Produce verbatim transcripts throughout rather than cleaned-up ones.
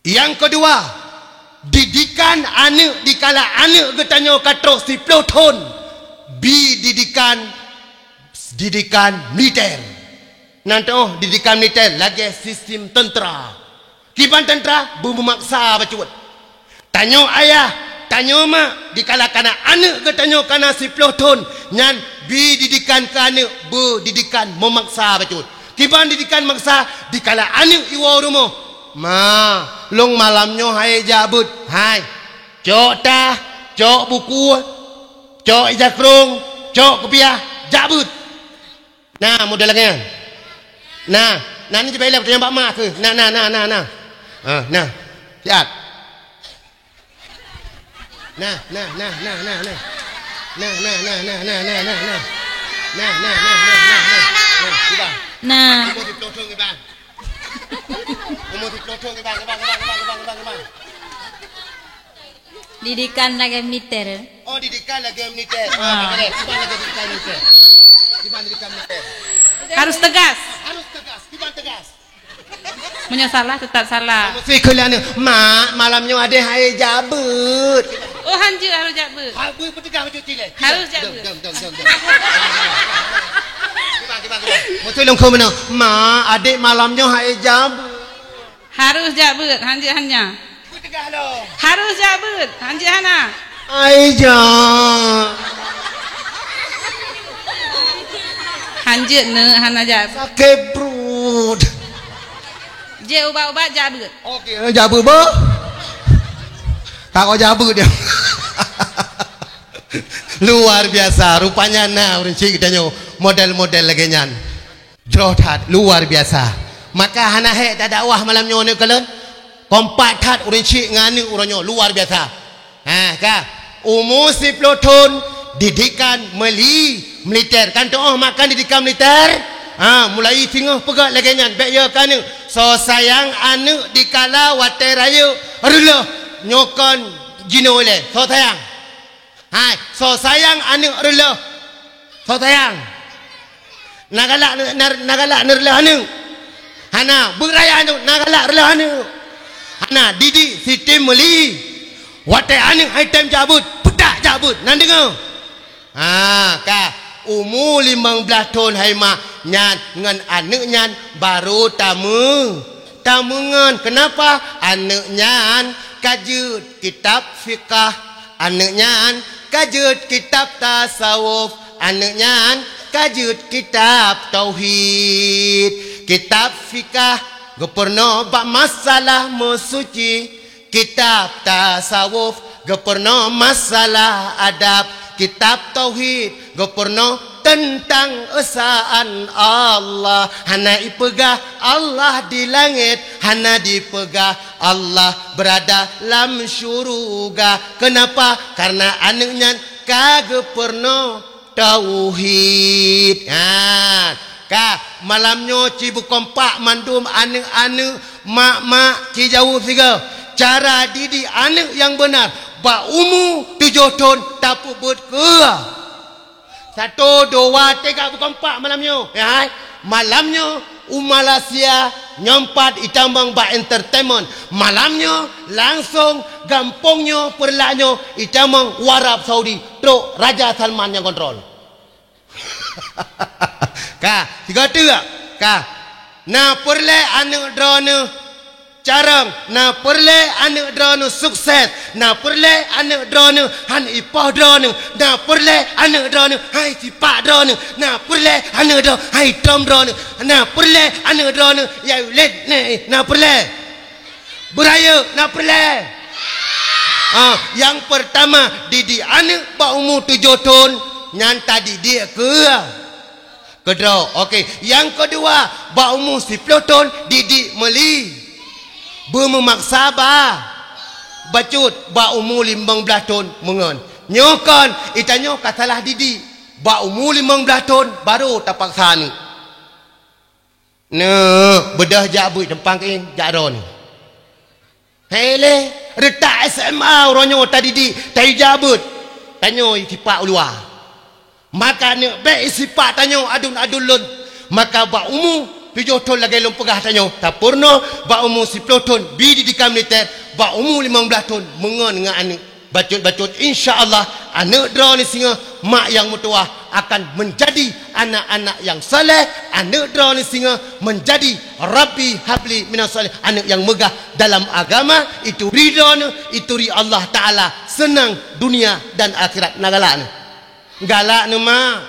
Nyang keudua, didikan aneuk dikala aneuk geutanyoe ka trok siploh thon, bi didikan, didikan militer. Nan teuh didikan militer lagée sistem teuntera. Kiban teuntera beumeumaksa bacut. Tanyoe ayah, tanyoe mak, dikala kana aneuk geutanyoe kana siploh thon, nyan bi didikan keu aneuk beudidikan meumaksa bacut. Kiban didikan maksa, dikala aneuk iwoe rumoh, "Ma, lôn malam nyoe hai jak beuet, hai. Cok tah, cok bukue, cok ija krong, cok kupiah, jak beuet." Nah, model lagée nyan. Nah, nah, ni cuba ilap tanyong bak ma keuh. Nah, nah, nah, nah, nah. Ah, nah. Siat. Nah, nah, nah, nah, nah, nah. Nah, nah, nah, nah, nah, nah, nah, nah. Nah, nah, nah, nah, nah, nah. Nah, cuba. Nah. Umur siploh thon, Iban. Umur siploh thon, Iban, Iban, Iban. Didikan lagée militer. Oh, didikan lagée militer. Ah. Ah, boleh. Kiban lagée didikan militer. Kiban didikan militer. Harus tegas. Harus tegas. Kiban tegas. Meunyoe salah, teutap salah. Meusti keu lagée, "Mak, malam nyoe adeh hai jak beuet." Oh, hanjeuet harus jak beuet. Ha, beuet peutegas bacut cit lé. Harus jak beuet. Dong, dong, dong, dong, dong. Kiban, kiban, kiban. Meusti lôn kheun meunoe, "Mak, adek malam nyoe hai jak beuet." Harus jak beuet, hanjeuet hana. Harus jak beuet, hanjeuet hana. Ai jak. Hanjeuet neuk hana jak. Sakét pruet. Jeuet ubat-ubat jak beuet. Oke, jak beuet bah. Takot jak beuet dia. Luar biasa, rupanya na ureuëng chik geutanyoe model-model lagée nyan. Jroh that, luar biasa. Maka hana hék tadakwah malam nyoe aneuk kalon. Kompak that ureuëng chik ngon aneuk uroe nyoe, luar biasa. Ha, ka. Umu siploh thon, didikan meuli militer. Kan teuoh makan didikan militer? Ha, mulai singoh peugah lagée nyan, bék yo keu aneuk. Soe sayang aneuk dikala watée rayeuk reuloh nyoe kon jinoe lé. Soe sayang? Hai, soe sayang aneuk reuloh? Soe sayang? Na galak, na, na galak neureuloh aneuk? Hana. Beuet raya aneuk, na galak reuloh aneuk? Hana. Didik sitem meuli. Watée aneuk hai tem jak beuet, peudak jak beuet. Na deungoe? Ha, ka. Umu limong blaih thon hai mak, nyan ngon aneuk nyan barô tameu. Tameungon, keunapa? Aneuk nyan ka jeuet kitab fikah, aneuk nyan ka jeuet kitab tasawuf, aneuk nyan ka jeuet kitab tauhid. Kitab fikah geupeurunoe bak masalah meusuci, kitab tasawuf geupeurunoe masalah adab, kitab tauhid geupeurunoe teuntang eusaan Allah. Hana ipeugah Allah di langét, hana dipeugah Allah beurada lam syuruga. Keunapa? Kareuna aneuk nyan ka geupeurunoe tauhid. Ha, ka malam nyoe ci beukompak mandum aneuk-aneuk, mak-mak, ci jaweueb sigoe. Cara didik aneuk nyang beuna bak umu tujoh thon tapeubuet keu Sato, dua, tiga, beukompak malam nyoe. Ya, hai. Malam nyoe u Malaysia, nyoe pat itamong bak entertainment. Malam nyoe langsong gampông nyoe, Peureulak nyoe itamong u Arab Saudi, trok Raja Salman nyang kontrol. Ka, sigoe teuk, ka. Na peureulée aneuk droeneuh carông, na peureulée aneuk droeneuh sukses, na peureulée aneuk droeneuh han ipoh droeneuh, na peureulée aneuk droeneuh hai sipak droeneuh, na peureulée aneuk droeneuh hai tom droeneuh, na peureulée aneuk droeneuh yai ulét, na peureulée beurayeuk, na peureulée. Ha, nyang peurtama, didik aneuk bak umu tujoh thon, nyan tadidik keu Keudroe, oke. Nyang keudua, bak umu siploh thon didik meuli. Beumeumaksa ba. Bacut, bak umu limong blaih thon meungon. Nyoe kon, itanyoe ka salah didik. Bak umu limong blaih thon, barô tapaksa aneuk. Neuk, beudôh jak beuet, teumpang keuieng, jak droeneuh. Hai lé, reutak S M A uroe nyoe tadidik, taija beuet. Tanyoe sipak u luwa. Maka neuk bék sipak tanyoe adun-adun lôn. Maka bak umu Tujoh thon lagée lôn peugah tanyoe, tapeurunoe bak umu siploh thon bi didikan militer, bak umu limong blaih thon meungon ngon aneuëk. Bacut-bacut, insya Allah, aneuëk droeneuh singoh, mak nyang meutuwah, akan menjadi anak-anak nyang saleh, aneuëk droeneuh singoh menjadi Rabbi habli minas salih, aneuëk nyang meugah dalam agama, itu ridho neuh, itu ri Allah Taala, seunang dunia dan akhirat. Na galak neuh. Galak neuh, mak.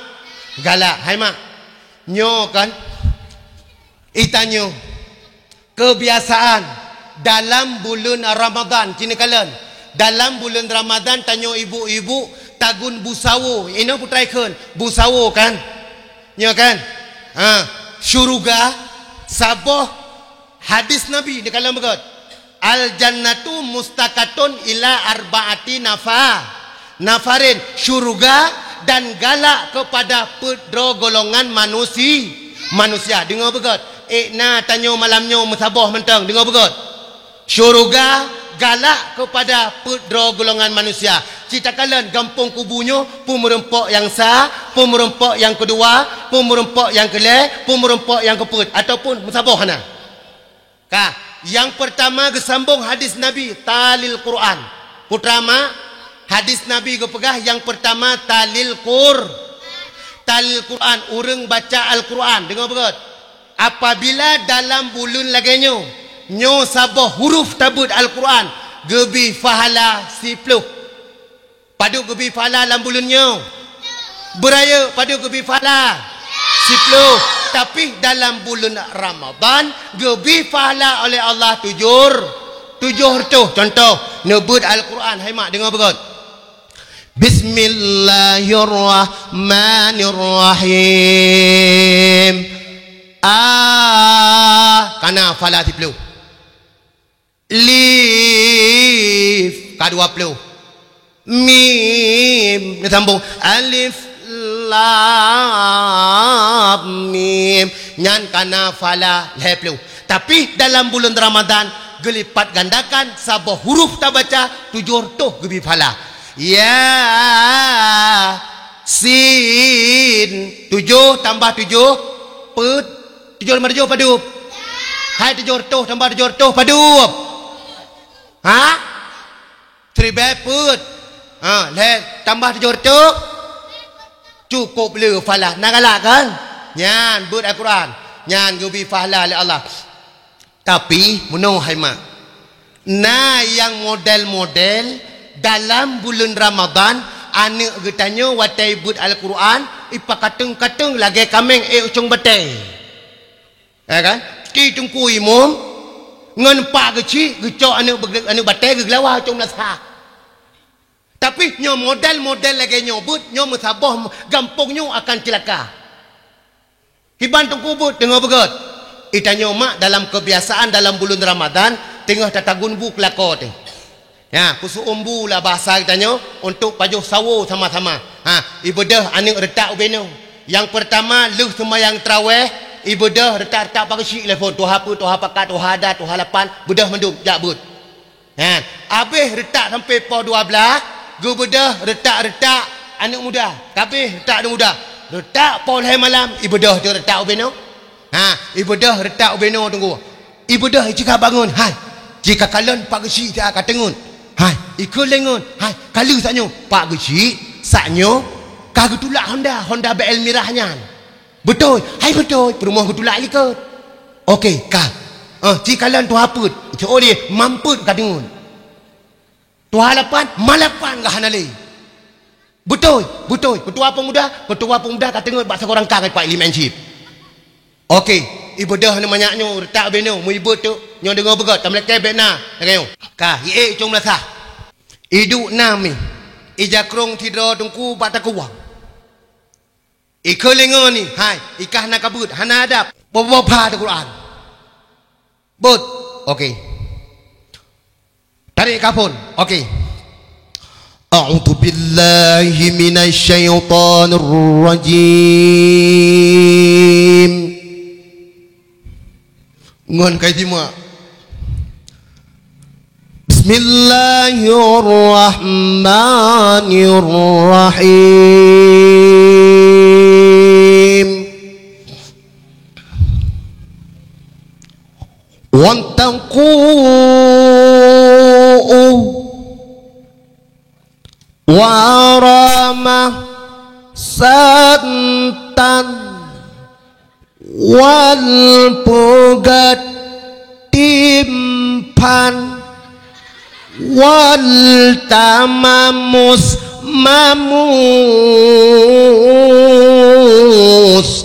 Galak, hai mak. Nyoe kan, itanyoe keubiasaan dalam buleuen Ramadhan, ci neukalon. Dalam buleuen Ramadhan tanyoe ibu-ibu tagun busawo. Inoe putra ikheun, busawo kan? Nyoe kan? Ha, syuruga saboh hadis Nabi neukalon beugöt. Al-jannatu mustaqatun ila arba'ati nafa-, nafarin, syuruga dan galak kepada peuet droe golongan manusi-, manusia. Deungoe beugöt, ék na tanyoe malam nyoe meusaboh mantong, deungoe beugöt. Syuruga galak kepada peuet droe golongan manusia. Ci takalon gampông kubu nyoe, peumeurumpok nyang sa, peumeurumpok nyang keudua, peumeurumpok nyang keulhèe, peumeurumpok nyang keupeuet, ataupun meusaboh hana. Ka, nyang peurtama geusambong hadis Nabi, talil Quran. Putra mak, hadis Nabi geupeugah nyang peurtama talil Qur-, talil Quran, ureuëng baca Al-Quran. Deungoe beugöt. Apabila dalam buleuen lagée nyoe, nyoe saboh huruf tabeuet Al-Quran, geubri pahala siploh. Padub geubri pahala lam buleuen nyoe? Beurayeuk, padub geubri pahala? Siploh. Tapi dalam buleuen Ramadhan geubri pahala oleh Allah tujoh, tujoh reutôh. Contoh, neubeuet Al-Quran, hai mak, deungoe beugöt. Bismillahirrahmanirrahim. A, kana pahala siploh. Lif, ka dua ploh. Mim, neusambong. Alif, lam, mim. Nyan kana pahala lhèe ploh. Tapi dalam buleuen Ramadhan, geulipat gandakan saboh huruf tabaca, tujoh reutôh geubri pahala. Ya, sin, tujoh tambah tujoh, peuet. Tujoh tambah tujoh padub? Hai, tujoh reutôh tambah tujoh reutôh padub? Ha? Siribèe peuet. Ha, lhèe tambah tujoh reutôh? Cukôp le pahala. Na galak kan? Nyan beuet Al-Quran. Nyan geubri pahala lé Allah. Tapi, meunoe hai mak. Na nyang model-model dalam buleuen Ramadhan, aneuëk geutanyoe watèe beuet Al-Quran, ipakateung-kateung lagèe kaméng ék ucông batèe. Ya kan? Ki teungku imum ngon pak geuchik geucok aneuëk bege-, aneuëk batèe geugeulawa ucông meunasah. Tapi nyoe model-model lagèe nyoe beuet, nyoe meusaboh gampông nyoe akan ceulaka. Kiban teungku beuet, deungoe beugöt. Geutanyoe mak dalam keubiasaan dalam buleuen Ramadhan teungoh tatagun bu keulakoe teuh. Nyan, peuseu'uem bu lah bahasa geutanyoe, untuk pajoh sawo sama-sama. Ha, ibeudôh aneuëk reutak ubé nyoe. Nyang peurtama, lheueh seumayang traweh, ibeudôh reutak-reutak pak geuchik lé phon, tuha peuet, tuha pakat, tuha adat, tuha lapan, beudôh mandum, jak beuet. Nyan, abéh reutak sampoe poh dua blaih, geubeudôh reutak-reutak aneuëk muda. Ka abéh reutak aneuëk muda, reutak poh lhèe malam, ibeudôh teuh reutak ubé nyoe. Ha, ibeudôh reutak ubé nyoe teungku. Ibeudôh jika bangon, hai. Jika kalon pak geuchik teuh ka teungeut. Hai, ikheun lé ngon, hai, ka lheueh saat nyoe, pak geuchik, saat nyoe ka geutulak honda, honda B L mirah nyan. Beutôi, hai beutôi, peurumoh geutulak likot. Oke, ka. Ah, ci kalon tuha peuet, cok lé, mam peuet ka deungon. Tuha lapan, malapan ka hana lé. Beutôi, beutôi, keutua peumuda, keutua peumuda ka teungeut bak sagoe rangka ngon Pak Iliman Syib. Oke, ibeudôh nyoe manyak nyoe, reutak ubé nyoe, meuibeut tu, nyoe deungoe beugöt, tameulakèe bèk na, lagèe nyoe. Ka, iék cong meulasah. Iduek na mi, ijakrong sidroe teungku bak takuwang. Ikheun lé ngon ni, hai, ikah na kabeuet, hana adab. Boh-boh pha teuh Quran. Beuet. Oke. Tarék kafon. Oke. A'udzu billahi minasy syaithanir rajim. Ngon kai simak. Bismillahirrahmanirrahim. Waramah santan wal peugét timphan wal tamamus mamus.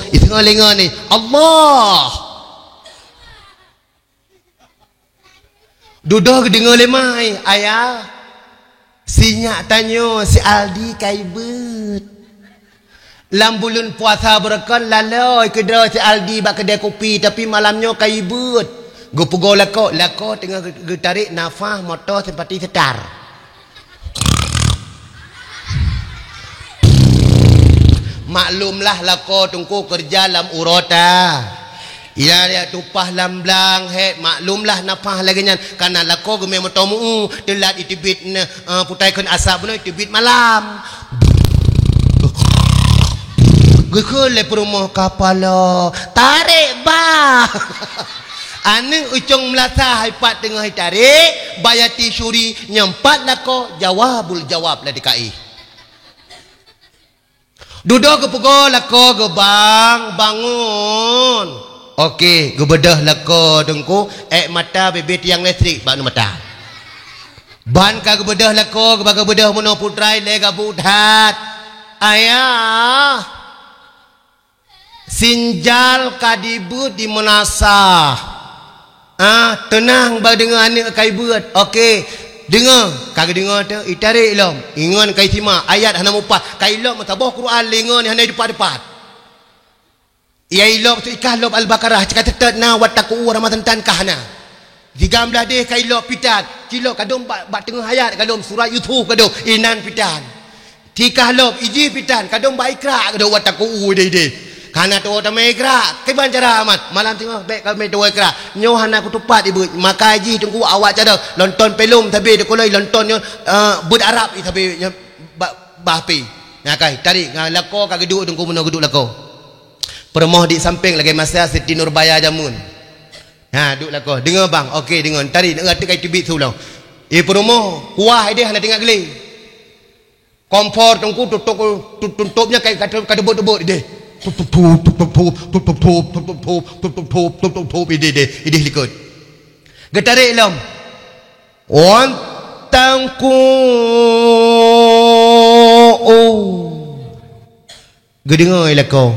Itu ngon linga ni. Allah. Dudoe geudeungoe lé mai, "Ayah, si nyak tanyoe si Aldi ka ibeuet." Lam buleuen puasa beureukan laloi keudroe si Aldi bak keudè kupi, tapi malam nyoe ka ibeuet. Geupeugoe lakoe, lakoe teungoh geutarek nafah moto simpati setar. Maklumlah lakoe teungku keureuja lam uroe ta. Iya, ya tumpah lam blang, hek, maklumlah nafah lagèe nyan. Kana lakoe geumè moto meu-eu, teulat iteubiet ne, eh, putai kheun asap bunoe iteubiet malam. Geukheun lé peurumoh kapala, "Tarek bah!" Aneuk ucong meulasa hai pat teungoh itarek, bayati syuri nyang pat lakoe jawabul jawab lé dikaih. Dudoe geupeugoe lakoe geubang, "Bangon!" Oke, geubeudôh lakoe teungku, ék mata bibit tiang listrik bak ngon mata. Ban ka geubeudôh lakoe, geuba geubeudôh meunoe putra ilèe gabuk that. "Ayah, sinjal ka dibeuet di meunasah." "Ah, teunang, bah deungoe aneuk ka ibeuet." "Oke, deungoe." Ka geudeungoe teuh, itarek lom. Ingon ka isimak, ayat hana mupah. Ka ilop meusaboh Quran, lingon hana idupat-dupat. Iya ilop tu ikah lop Al-Baqarah, cit ka teutôt na, "Wattaqu" rama teuntang ka hana. Tiga blah deh ka ilop pitan, cilok kadom bak, bak teungoh ayat kadom surat Yusuf kadom inan pitan. Tikah lom ijih pitan kadom bak Iqra kadom, "Wattaqu" ideh-ideh. Kana tuwoe tamè Iqra, kiban cara amat. Malam teungoh bèk ka mè tuwoe Iqra. Nyoe hana kutupat ibeuet, maka ijih teungku awak cara lonton pelom sabe, deuk kulai lonton nyoe, eh, beuet Arab sabe nyoe bak, bak H P. Nyan kai, tarék ngon lakoe ka geuduek teungku meunoe geuduek lakoe. Peurumoh di sampéng lagèe masa Siti Nurbaya jameun. Ha, duek lakoe. "Deungoe bang." "Oke, deungoe." Tarék, neueu ateueh kai teubiet su lom. Eh, peurumoh, kuah ideh hana teuingat gleh. Kompor teungku tutôp, tu-, tutôp nyan kai ka teu-, ka teubot-teubot ideh. Tup, tup, tup, ideh, ideh likot. Geutarek lom. Wan tangku. Geudeungoe lakoe,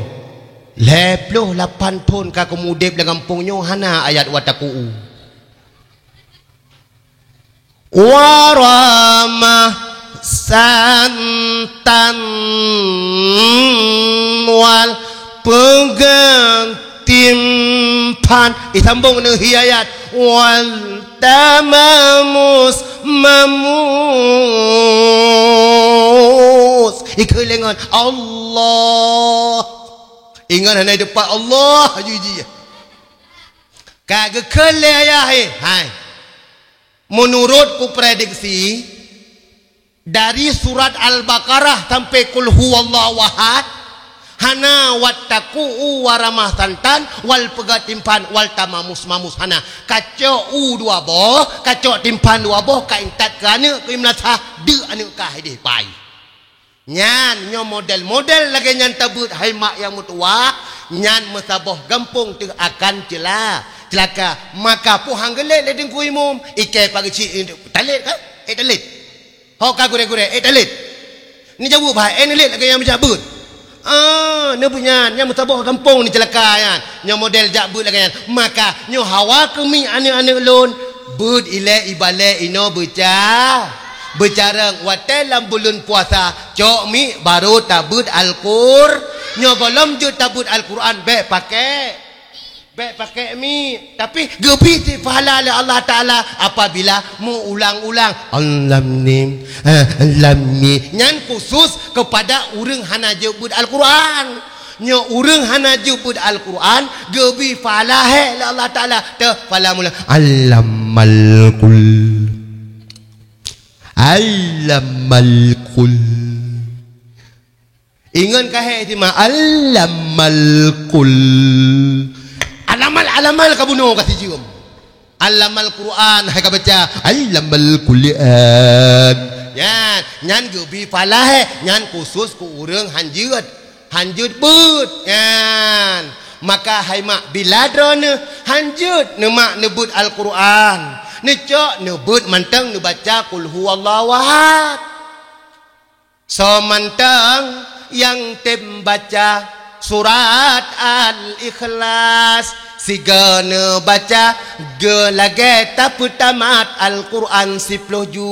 lhèe ploh lapan thon ka kamoe udép lam gampông nyoe hana ayat "Wattaqu". Waramah santan wal peugét timphan. Isambong ngon hi ayat, "Wal tamamus mamus." Ikheun lé ngon Allah. Ingat hana teupeu Allah jih. Ka geukheun lé ayah, eh, hai. Meunurot kuprediksi, dari surat Al-Baqarah sampai Qul Huwallahu Ahad, hana "Wattaqu" waramah santan, wal peugét timphan, wal tamamus mamus hana. Kacok u dua boh, kacok timphan dua boh, ka intat keu aneuk, keu imlasah, deuk aneuk kah ideh pai. Nyan, nyoe model-model lagèe nyan tabeuet hai mak nyang meutuwah, nyan meusaboh gampông teuh akan ceula-, ceulaka. Maka pohang geulét lé Teungku Imum, ikei pageucik, "Talét ka? Eh, talét." Ho ka gurée-gurée, "Eh, talét." Neujaweueb hai, "Eh, neulét lagèe nyang meujak beuet." Ah, neubeuet nyan, nyan meusaboh gampông neuceulaka nyan. Nyoe model jak beuet lagèe nyan. Maka, nyoe hawa keumiek aneuk-aneuk lôn, beuet ilée ibalée inoe beuca-, beucarông. Watée lam buleuen puasa, cok miek barô tabeuet Alqur-, nyoe gohlom jeuet tabeuet Alquran, bék pakék. Bék pakék miek. Tapi geubri cit pahala lé Allah Taala apabila meuulang-ulang. Allam mim, eh, lam mim. Nyan khusus keupada ureuëng hana jeuet beuet Alquran. Nyoe ureuëng hana jeuet beuet Alquran, geubri pahala hék lé Allah Taala. Teuh pahala mula. Allamal qul. Allamal qul. Ingat ka hék teuma, allamal qul. Alamal, alamal ka bunoe ka sijeuem. Allamal Quran, hai ka baca, Allamal Quran. Nyan, nyan geubi pahala, nyan khusus keu ureuëng hanjeuet. Hanjeuet beuet, nyan. Maka hai mak, bila droeneuh hanjeuet neumak neubeuet Al-Quran, neucok neubeuet mantong neubaca Qul Huwallahu Ahad. Soe mantong nyang tem baca surat Al-Ikhlas, sigoe neubaca geu lagée tapeutamat Al-Quran siploh ju.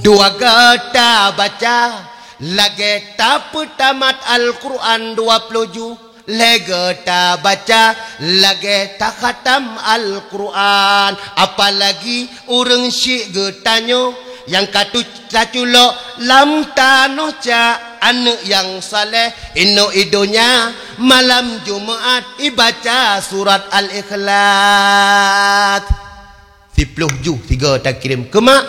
Dua geu tabaca lagée tapeutamat Al-Quran dua ploh ju. Lhée geu tabaca lagée takhatam Al-Quran. Apalagi ureuëng syik geutanyoe nyang ka tu-, taculok lam tanoh cak, aneuëk nyang saleh, inong i donya, malam Jumaat ibaca surat Al-Ikhlas. Siploh ju sigoe takirém keu mak,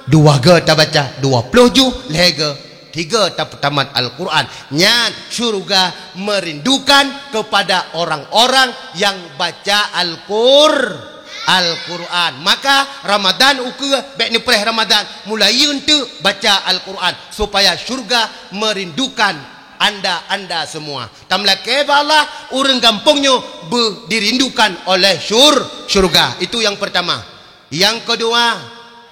dua geu tabaca dua ploh ju, lhée geu tiga tapeutamat Al-Quran. Nyan syurga merindukan kepada orang-orang yang baca Al-Qur-, Al-Quran. Maka Ramadan ukeue bék neupreh Ramadan, mulai eunteuk baca Al-Quran supaya syurga merindukan anda-anda semua. Tameulakée bak Allah, ureuëng gampông nyoe beu dirindukan oleh syur-, syurga. Itu yang pertama. Yang kedua,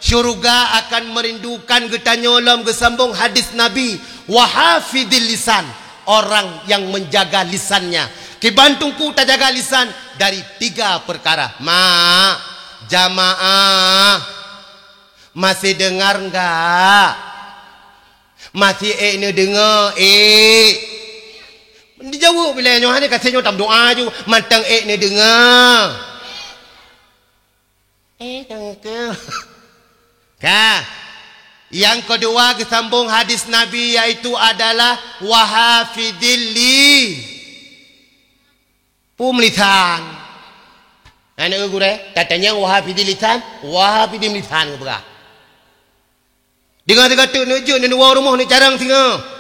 syurga akan merindukan geutanyoe lom geusambong hadis Nabi, "Wa hafidhil lisan", orang yang menjaga lisannya. Kiban teungku tajaga lisan dari tiga perkara. Mak, jamaah, masih dengar enggak? Masih ék neudeungoe, ék? Dijaweueb ilée nyoe, hana gaséh nyoe tam doa ju, mantong ék neudeungoe. Eh, tangke. Ka. Yang kedua geusambong hadis Nabi, yaitu adalah, "Wa hafidhil li-, pum lisan." Aneuk gurée, tatanyong, "Wa hafidhil lisan, wa hafidhil lisan," geupeugah. Deungon sigoe teuk neujeuet, neuwoe rumoh, neucarông singoh.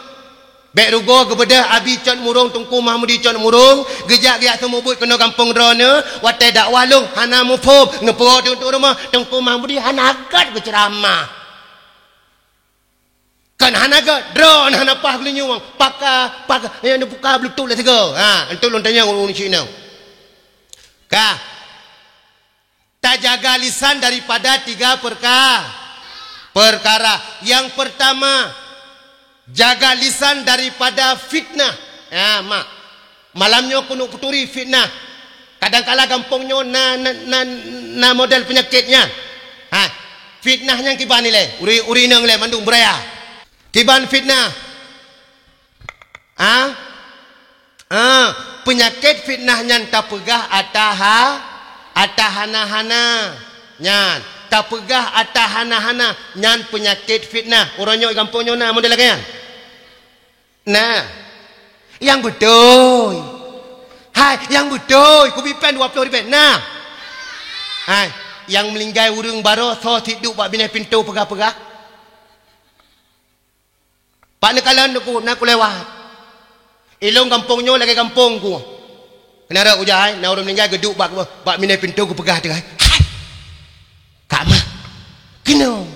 Bék rugoe geubeudôh Abi Cot Murong, Teungku Mahmudi Cot Murong, geujak geujak seumeubeuet keunoe gampông droeneuh, watée dakwah lôn hana muphom, neupuwoe teuk rumoh, Teungku Mahmudi hana gét geuceuramah. Kan hana gét, droeneuh hana paih geulinyueng, paka, paka, nyang neubuka bluetooth lé sigoe. Ha, enteuk lôn tanyong ureuëng sinoe. Ka. Tajaga lisan daripada tiga perka-, perkara. Yang pertama, jaga lisan daripada fitnah. Ya, mak. Malam nyoe keuneuk peuturi fitnah. Kadangkala gampông nyoe na, na, na, na model peunyakét nyan. Ha, fitnah nyan kiban ilée, uri-, uri inong ilée mandum beuraya. Kiban fitnah. Ah? Ah, peunyakét fitnah nyan tapeugah ata ha-, ata hana-hana. Nyan, tapeugah ata hana-hana, nyan peunyakét fitnah. Uroe nyoe gampông nyoe na model lagée nyan? Na. Nyang beutôi. Hai, nyang beutôi, kubi péng dua ploh ribèe. Na. Hai, nyang meuninggai ureuëng baroe soe sit duek bak binéh pintoe peugah-peugah. Bak neukalon ku, na kulewat. Ilong gampông nyoe lagée gampông ku. Keuneuk rot ujai, na ureuëng meuninggai geuduek bak, bak binéh pintoe geupeugah teuh, hai. Hai! Kak mah. Keunoe.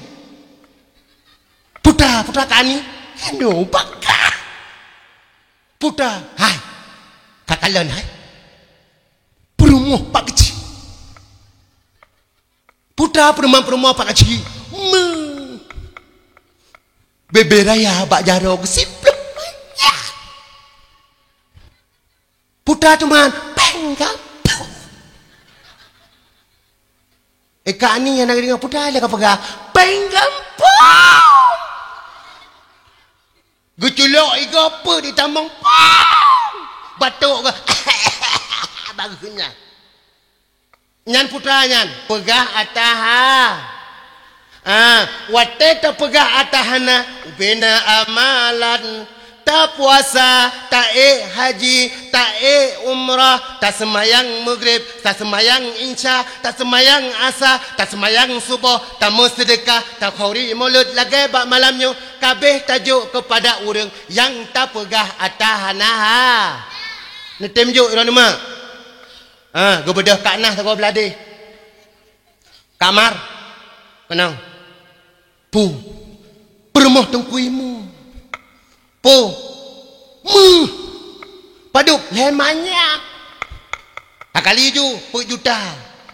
Puta, puta kani. Keunoe bak kah. Puta, hai. Ka kalon, hai. Peurumoh Pak Keuchik. Puta peurumoh-peurumoh Pak Keuchik. Me. Bebe raya bak jaroe geusiplôh manyah. Puta teuma péng gampông. Eh, Kak Ani hana deungoe puta lé ka peugah, "Péng gampông." Geuculok igoe peuet di tamong, pong! Batok geuh. Bagoe nyan. Nyan putra nyan, peugah ata ha. Ah, watée tapeugah ata hana, ubena amalan, tapuasa, taék haji, taék umrah, taseumayang meugreb, taseumayang insya, taseumayang asa, taseumayang suboh, tameuseudeukah, takhuri mulod lagée bak malam nyoe, kabeh tajok keupada ureuëng nyang tapeugah ata hana ha. Neutem jok droeneuh mak. Ha, geubeudôh Kak Nah sagoe bladeh. Kamar. Keunong. Pu. Peurumoh Teungku Imum. Po. Meuh. Padub lhèe manyak. Takali ju, peuet juta.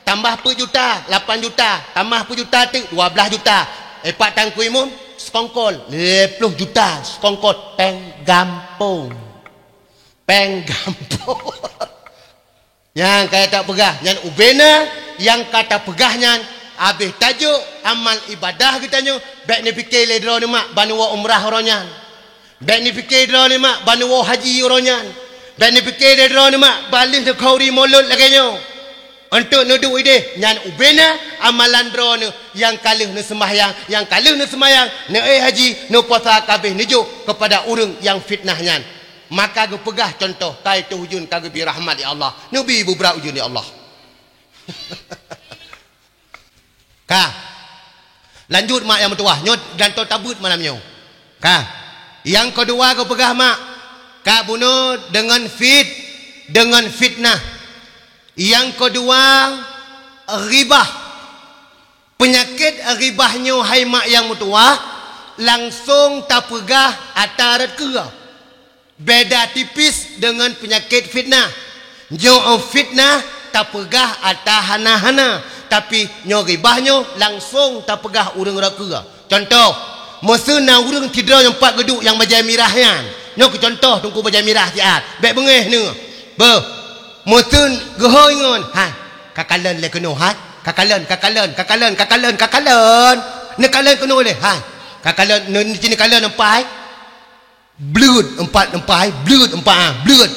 Tambah peuet juta, lapan juta. Tambah peuet juta teuk, dua blaih juta. Eh, pat Teungku Imum, seukongkot, lhèe ploh juta. Seukongkot, péng gampông. Péng gampông. Nyang ka tapeugah nyan ubena, nyang ka tapeugah nyan, abéh tajok amal ibadah geutanyoe, bèk neupike lé droeneuh mak ban neuwoe umrah uroe nyan. Bèk neupike droeneuh mak ban neuwoe haji uroe nyan. Bèk neupike lé droeneuh mak ban lheueh neukhuri mulod lagèe nyoe. Untuk neuduek idéh, nyan ubena amalan droeneuh nyang ka lheueh neuseumbahyang, nyang ka lheueh neuseumbahyang, neuék haji, neupuasa ka abéh neujok keupada ureueng nyang fitnah nyan. Maka geupeugah cuntoh, ka itôh ujeuen ka geubri rahmat ya Allah. Neubi beubrat ujeuen ya Allah. Ka. Lanjut mak nyang meutuwah. Nyoe dan to tabeuet malam nyoe. Ka. Nyang keudua geupeugah mak, ka bunoe deungon fit-, deungon fitnah. Nyang keudua, ghibah. Peunyakét ghibah nyoe hai mak nyang meutuwah, langsong tapeugah ata rot keue. Beda tipis deungon peunyakét fitnah. Nyoe fitnah tapeugah ata hana-hana, tapi nyoe ghibah nyoe langsong tapeugah ureueng rot keue. Cuntoh, meuseu na ureueng sidroe nyang pat geuduek nyang bajèe mirah nyan. Nyoe keu cuntoh Teungku bajèe mirah siat. Bèk beungéh neuh. Beuh. Meuseu geuhôi ngon, hai, ka kalon lé keunoe, hai. Ka kalon, ka kalon, ka kalon, ka kalon, ka kalon. Neukalon keunoe lé, hai. Ka kalon, neu-, neu-, neukalon empai. Bleuet empat empai, bleuet empat, ah, bleuet.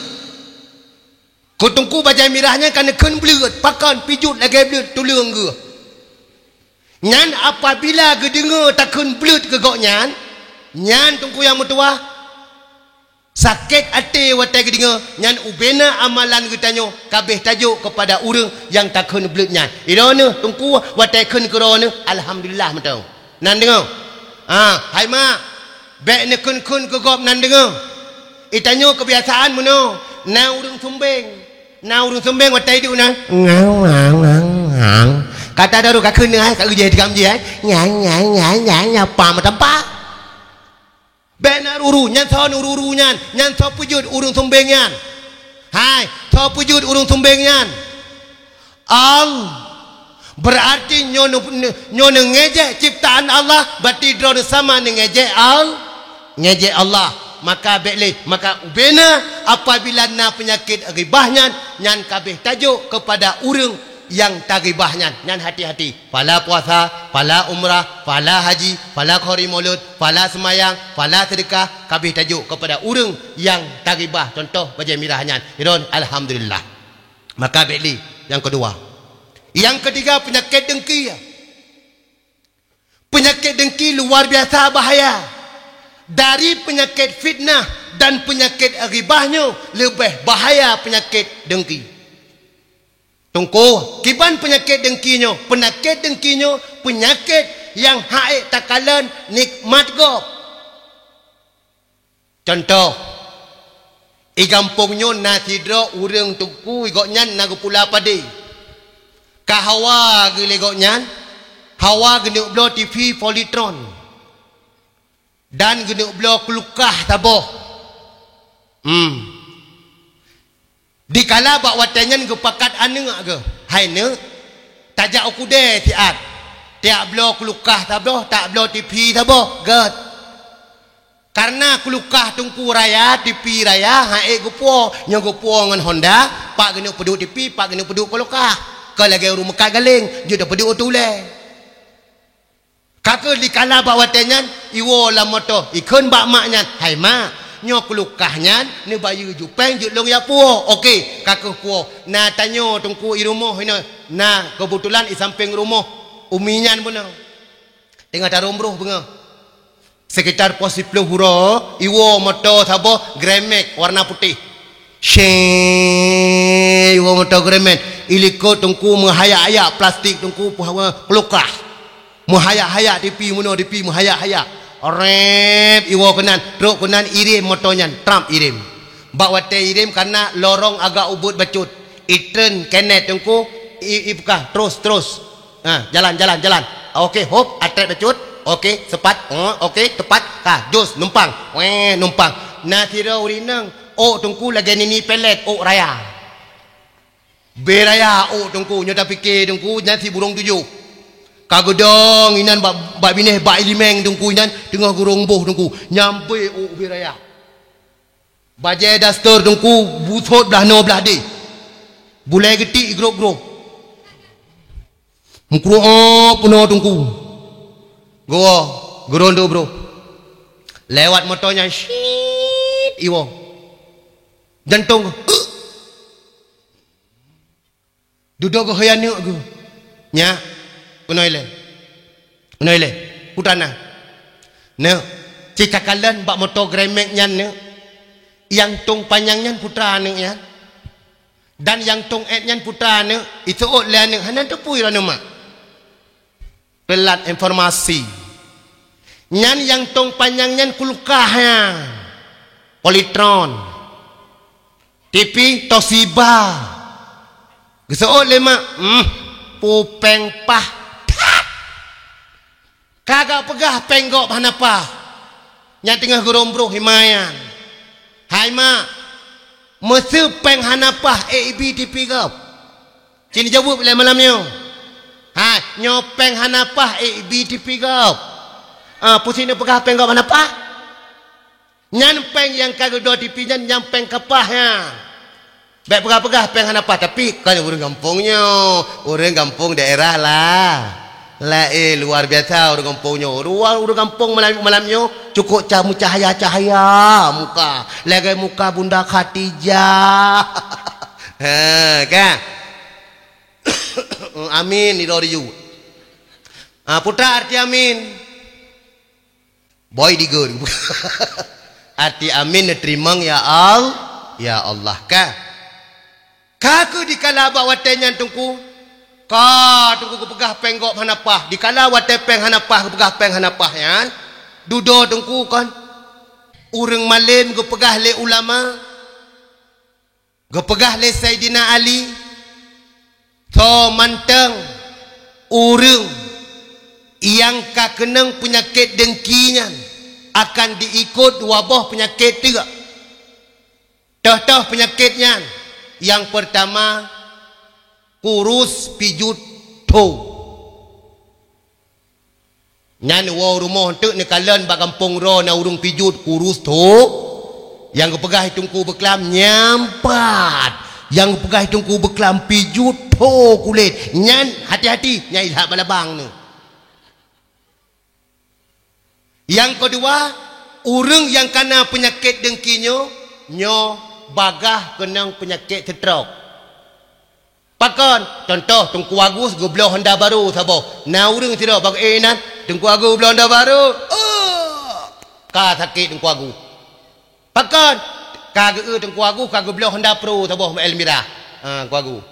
Keu Teungku bajèe mirah nyan ka neukheun bleuet, pakon pijot lagèe bleuet tuleueng geuh. Nyan apabila geudeungoe takheun bleuet keu gobnyan, nyan Teungku nyang meutuwah, sakét até watèe geudeungoe, nyan ubena amalan geutanyoe ka abéh tajok keupada ureueng nyang takheun bleuet nyan. Iroe neuh Teungku watèe kheun keu droeneuh, alhamdulillah mantong. Nan deungoe? Ah, hai mak, bèk neukheun-kheun keu gob nan deungoe. Geutanyoe keubiasaan meunoe, na ureueng sumbeng. Na ureueng sumbeng watèe iduek na. Ngang, ngang, ngang, ngang. Kata daru ka kheun ai, ka geujeh tikam jih ai. Ngang, ngang, ngang, ngang, ngang, pam meutampa. Bèk na uru-uru, nyan soe uru-uru nyan, nyan soe peujeuet ureueng sumbeng nyan. Hai, soe peujeuet ureueng sumbeng nyan? Allah. Berarti nyoe neu-, neu-, nyoe neungejek ciptaan Allah, berarti droeneuh sama neungejek Al-, ngejek Allah. Maka bèk lé, maka ubena apabila na peunyakét ghibah nyan, nyan ka abéh tajok keupada ureueng nyang taghibah nyan, nyan hati-hati. Pala puasa, pala umrah, pala haji, pala khuri mulod, pala seumayang, pala seudeukah, ka abéh tajok keupada ureueng nyang taghibah. Cuntoh bajèe mirah nyan. Iron, alhamdulillah. Maka bèk lé nyang keudua. Nyang keutiga, peunyakét deungki. Peunyakét deungki luar biasa bahaya. Dari peunyakét fitnah dan peunyakét ghibah nyoe leubeh bahaya peunyakét deungki. Teungku, kiban peunyakét deungki nyoe, peunyakét deungki nyoe peunyakét nyang ha'ék takalon nikmat gob. Cuntoh, i gampông nyoe na sidroe ureueng teungku, gobnyan na geupula padé. Ka hawa geuh lé gobnyan, hawa geuneuk bloe TV Polytron. Dan geuneuk bloe kulkah saboh. Hmm. Dikala bak watèe nyan geupakat aneuk geuh, "Hai neuk, tajak u keudè siat. Tajak bloe kulkah saboh, tajak bloe TV saboh." Gèt. Kareuna kulkah teungku raya, TV raya, ha'ék geupuwoe, nyoe geupuwoe ngon Honda, pat geuneuk peuduek TV, pat geuneuk peuduek kulkah. Kon lagèe ureueng meukat galeng, jeuet tapeuduek u teulèe. Ka keuh dikala bak watèe nyan, iwoe lam moto, ikheun bak mak nyan, "Hai mak, nyoe kulkah nyan neubayeue ju péng jeuet lôn jak puwoe." Oke, ka keuh puwoe. Na tanyoe teungku i rumoh inoe, na keubeutulan i sampéng rumoh umi nyan bunoe. Teungoh tarôm broh beungoh. Sekitar poh siploh uroe, iwoe moto saboh Grand Max warna putéh. Shee, iwoe moto Grand Max. Ilikot teungku meuhayak-hayak plastik teungku kulkah. Meuhayak-hayak TV meunoe, TV meuhayak-hayak. Rep, iwoe keunan, trok keunan irem moto nyan, trap irem. Bak watèe irem kareuna lorong agak ubit bacut. Itreun keunan teungku, i, i peugah, terus, terus. Ha, jalan, jalan, jalan. Oke, hop, atrét bacut. Oke, sepat. Oh, oke, tepat. Ka, jos, numpang. Weh, numpang. Na sidroe ureueng inong, ôk teungku lagèe nini pelet, ôk raya. Bèk raya ôk teungku, nyoe tapike teungku, nyan si burông tujoh. Ka geudong inan bak, bak binéh bak ilimeng teungku, inan teungoh geurông boh teungku. Nyan bèk ôk bèk raya. Bajèe daster teungku, busôt blah noe blah deh. Bulèe geutik grôp-grôp. Meukrôk peunoh teungku. Geuwoe, geurondoe broh. Lewat moto nyan, syit, iwoe. Jantong. Dudoe geuhôi aneuk geuh. Nyak, keunoe ilèe. Keunoe ilèe. Putra na. Neuk, ci takalon bak moto Grand Max nyan neuk. Nyang tông panyang nyan putra aneuk nyan. Dan nyang tông èt nyan putra aneuk, iseuôt lé aneuk, hana teupui droeneuh mak. Teulat informasi. Nyan nyang tông panyang nyan kulkah nyan. Polytron. T V Toshiba. Geuseuôt lé mak, hmm, peue péng paih. Ka geupeugah péng gob hana paih. Nyan teungoh geurôm broh iman nyan. Hai mak, meuseu péng hana paih ék ibi T V gob? Cit jaweueb lé malam nyoe. Hai, nyoe péng hana paih ék ibi T V gob? Ah, peue sit neupeugah péng gob hana paih? Nyan péng nyang ka geududoe T V nyan, nyan péng ka paih nyan. Bèk peugah-peugah péng hana paih, tapi kon ureueng gampông nyoe, ureueng gampông daerah la-, laén, luar biasa ureueng gampông nyoe. Ureueng, ureueng gampông malam, malam nyoe cukôp ca-, meucahya-cahya muka, lagèe muka Bunda Khadijah. Ha, kan? Amin, ridho rijôk. Ha, peue arti amin? Boy digeur. Arti amin neuteurimong ya Al-, ya Allah ka. Ka keuh dikala bak watèe nyan teungku, ka teungku geupeugah péng gob hana paih. Dikala watèe péng hana paih, geupeugah péng hana paih nyan, dudoe teungku kon. Ureueng malém geupeugah lé ulama, geupeugah lé Saidina Ali, soe mantong ureueng nyang ka keunong peunyakét deungki nyan akan diikôt dua boh peunyakét teuk. Toh-toh peunyakét nyan, nyang peurtama, kurus pijut tho. Nyan woe rumoh teuk neukalon bak gampông droe na ureueng pijut kurus tho. Nyang geupeugah teungku beuklam nyan pat. Nyang geupeugah teungku beuklam pijut tho kulét. Nyan hati-hati, nyan ilhak bak labang nyoe. Nyang keudua, ureueng nyang kana peunyakét deungki nyoe, nyoe bagaih keunong peunyakét stroke. Pakon? Contoh, Teungku Agus geubloe honda barô saboh. Na ureueng sidroe bak, "Eh, inan, Teungku Agus geubloe honda barô." Oh! Ka sakét Teungku Agus. Pakon? Ka geu-, Teungku Agus ka geubloe honda pro saboh, Elmira. Ha, Teungku Agus.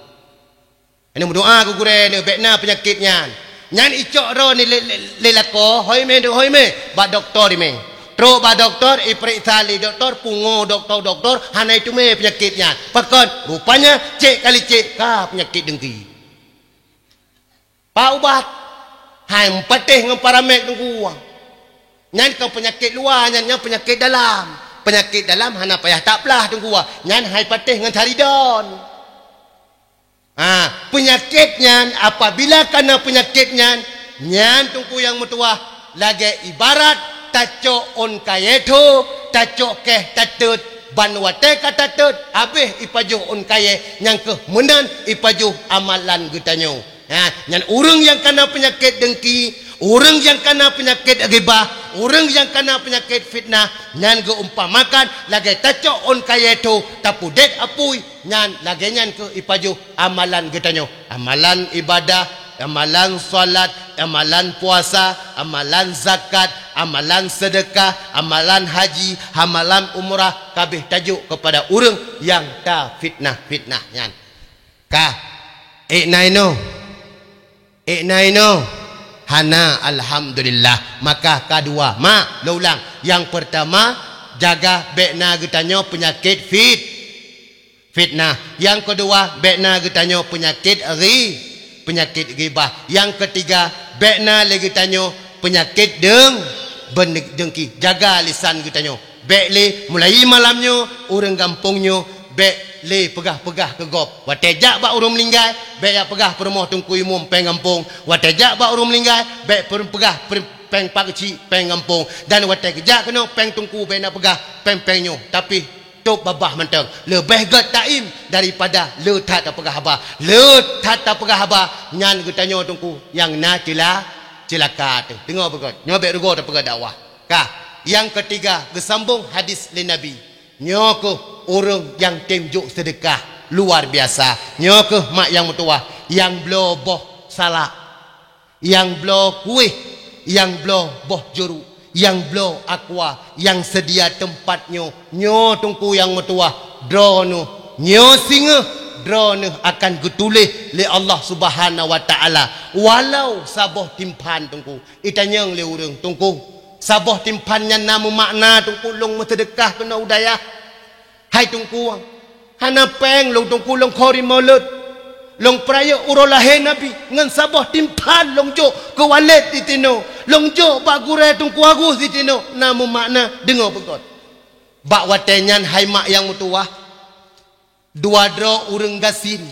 Aneuk meudoa keu gurèe neuh, bèk na peunyakét nyan. Nyan icok droe ni lé, lé, lé lakoe, hôi mé, hôi mé, bak dokto rimé. Trok bak dokto, ipeuriksa lé dokto, pungo dokto, dokto hana iteumé peunyakét nyan. Pakon? Rupanya cék kali cék ka peunyakét deungki. Pak ubat, hai meupatéh ngon paramed deungku. Nyan kon peunyakét luwa, nyan, nyan peunyakét dalam. Peunyakét dalam hana payah taplah deungku. Nyan hai patéh ngon saridon. Ha, peunyakét nyan, apabila kana peunyakét nyan, nyan teungku nyang meutuwah, lagèe ibarat tacok ôn kayèe tho, tacok kèh tateut, ban watèe ka tateut, habéh ipajoh ôn kayèe, nyang keuh meunan ipajoh amalan geutanyoe. Ha, nyan ureueng nyang kana peunyakét deungki, ureueng nyang kana peunyakét ghibah, ureueng nyang kana peunyakét fitnah, nyan geuumpamakan lagèe tacok ôn kayèe tho, tapeudèt apui, nyan lagèe nyan keuh ipajoh amalan geutanyoe, amalan ibadah, amalan salat, amalan puasa, amalan zakat, amalan seudeukah, amalan haji, amalan umrah, ka abéh tajok keupada ureueng nyang tafitnah-fitnah nyan. Ka, ék na inoe? Ék na inoe? Hana, alhamdulillah. Maka ka dua. Mak, lôn ulang. Nyang peurtama, jaga bèk na geutanyoe peunyakét fit-, fitnah. Nyang keudua, bèk na geutanyoe peunyakét ghi-, Peunyakét ghibah. Nyang keutiga, bék na lé geutanyoe peunyakét deung-, beun-, deungki. Jaga lisan geutanyoe. Bék lé, mulai malam nyoe, ureuëng gampông nyoe, bék lé peugah-peugah keu gob. Watée jak bak ureuëng meuninggai, bék jak peugah peurumoh Teungku Imum péng gampông. Watée jak bak ureuëng meuninggai, bék peurumoh peugah per-, péng Pak Keuchik péng gampông. Dan watée geujak keunoe péng teungku bék na peugah péng-péng nyoe. Tapi tôb babah mantong. Leubeh gét taim daripada le that tapeugah haba. Le that tapeugah haba, nyan geutanyoe teungku nyang na cila-, cilaka teuh. Deungoe beugét. Nyoe bék rugoe tapeugah dakwah. Ka, nyang keutiga, geusambong hadis lé Nabi. Nyoe keuh ureuëng nyang tem jok seudeukah luar biasa. Nyoe keuh mak nyang meutuwah, nyang bloe boh salak, nyang bloe kueh, nyang bloe boh juruk, nyang bloe aqua, nyang seudia teumpat nyoe. Nyoe teungku nyang meutuwah, droeneueh, nyoe singoh, droeneueh akan geutuléh lé Allah Subhanahu wa Taala walau saboh timphan teungku. Itanyong lé ureuëng, "Teungku, saboh timphan nyan na meumakna, Teungku, lôn meuseudeukah keunoe u dayah?" "Hai Teungku, hana péng lôn, Teungku, lôn kho rimau lôn. Lôn peurayeuk uroe lahé Nabi ngon saboh timphan lôn jok keu walét di tinoe. Lôn jok bak gurée Teungku Agus di tinoe." Na meumakna, deungoe beugét. Bak watée nyan, hai mak nyang meutuwah, dua droe ureuëng gasien.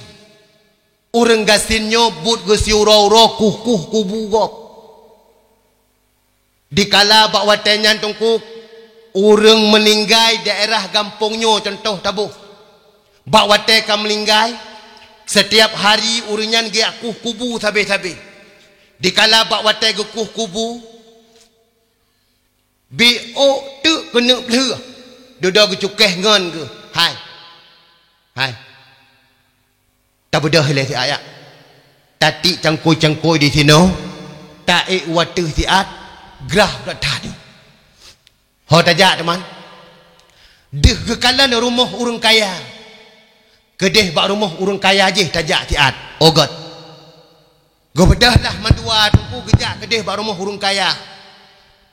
Ureuëng gasien nyoe buet geusiuroe-uroe kuh-kuh kubu gob. Dikala bak watée nyan teungku, ureuëng meuninggai daerah gampông nyoe, contoh taboh, bak watée ka meuninggai, setiap hari ureuëng nyan geujak kuh kubu sabe-sabe. Dikala bak watée geukuh kubu, biôk teuk keuneuk bleuh, dudoe geucukéh ngon geuh, "Hai, hai, tabeudôh ilée siat, tatiek cangkôi-cangkôi di sinoe, taék u ateueh siat, grah brat that." Ho tajak teuma, deuh geukalon rumoh ureuëng kaya, keudeh bak rumoh ureuëng kaya jih tajak siat, ogét. Geubeudôh lah mandua teungku geujak keudeh bak rumoh ureuëng kaya.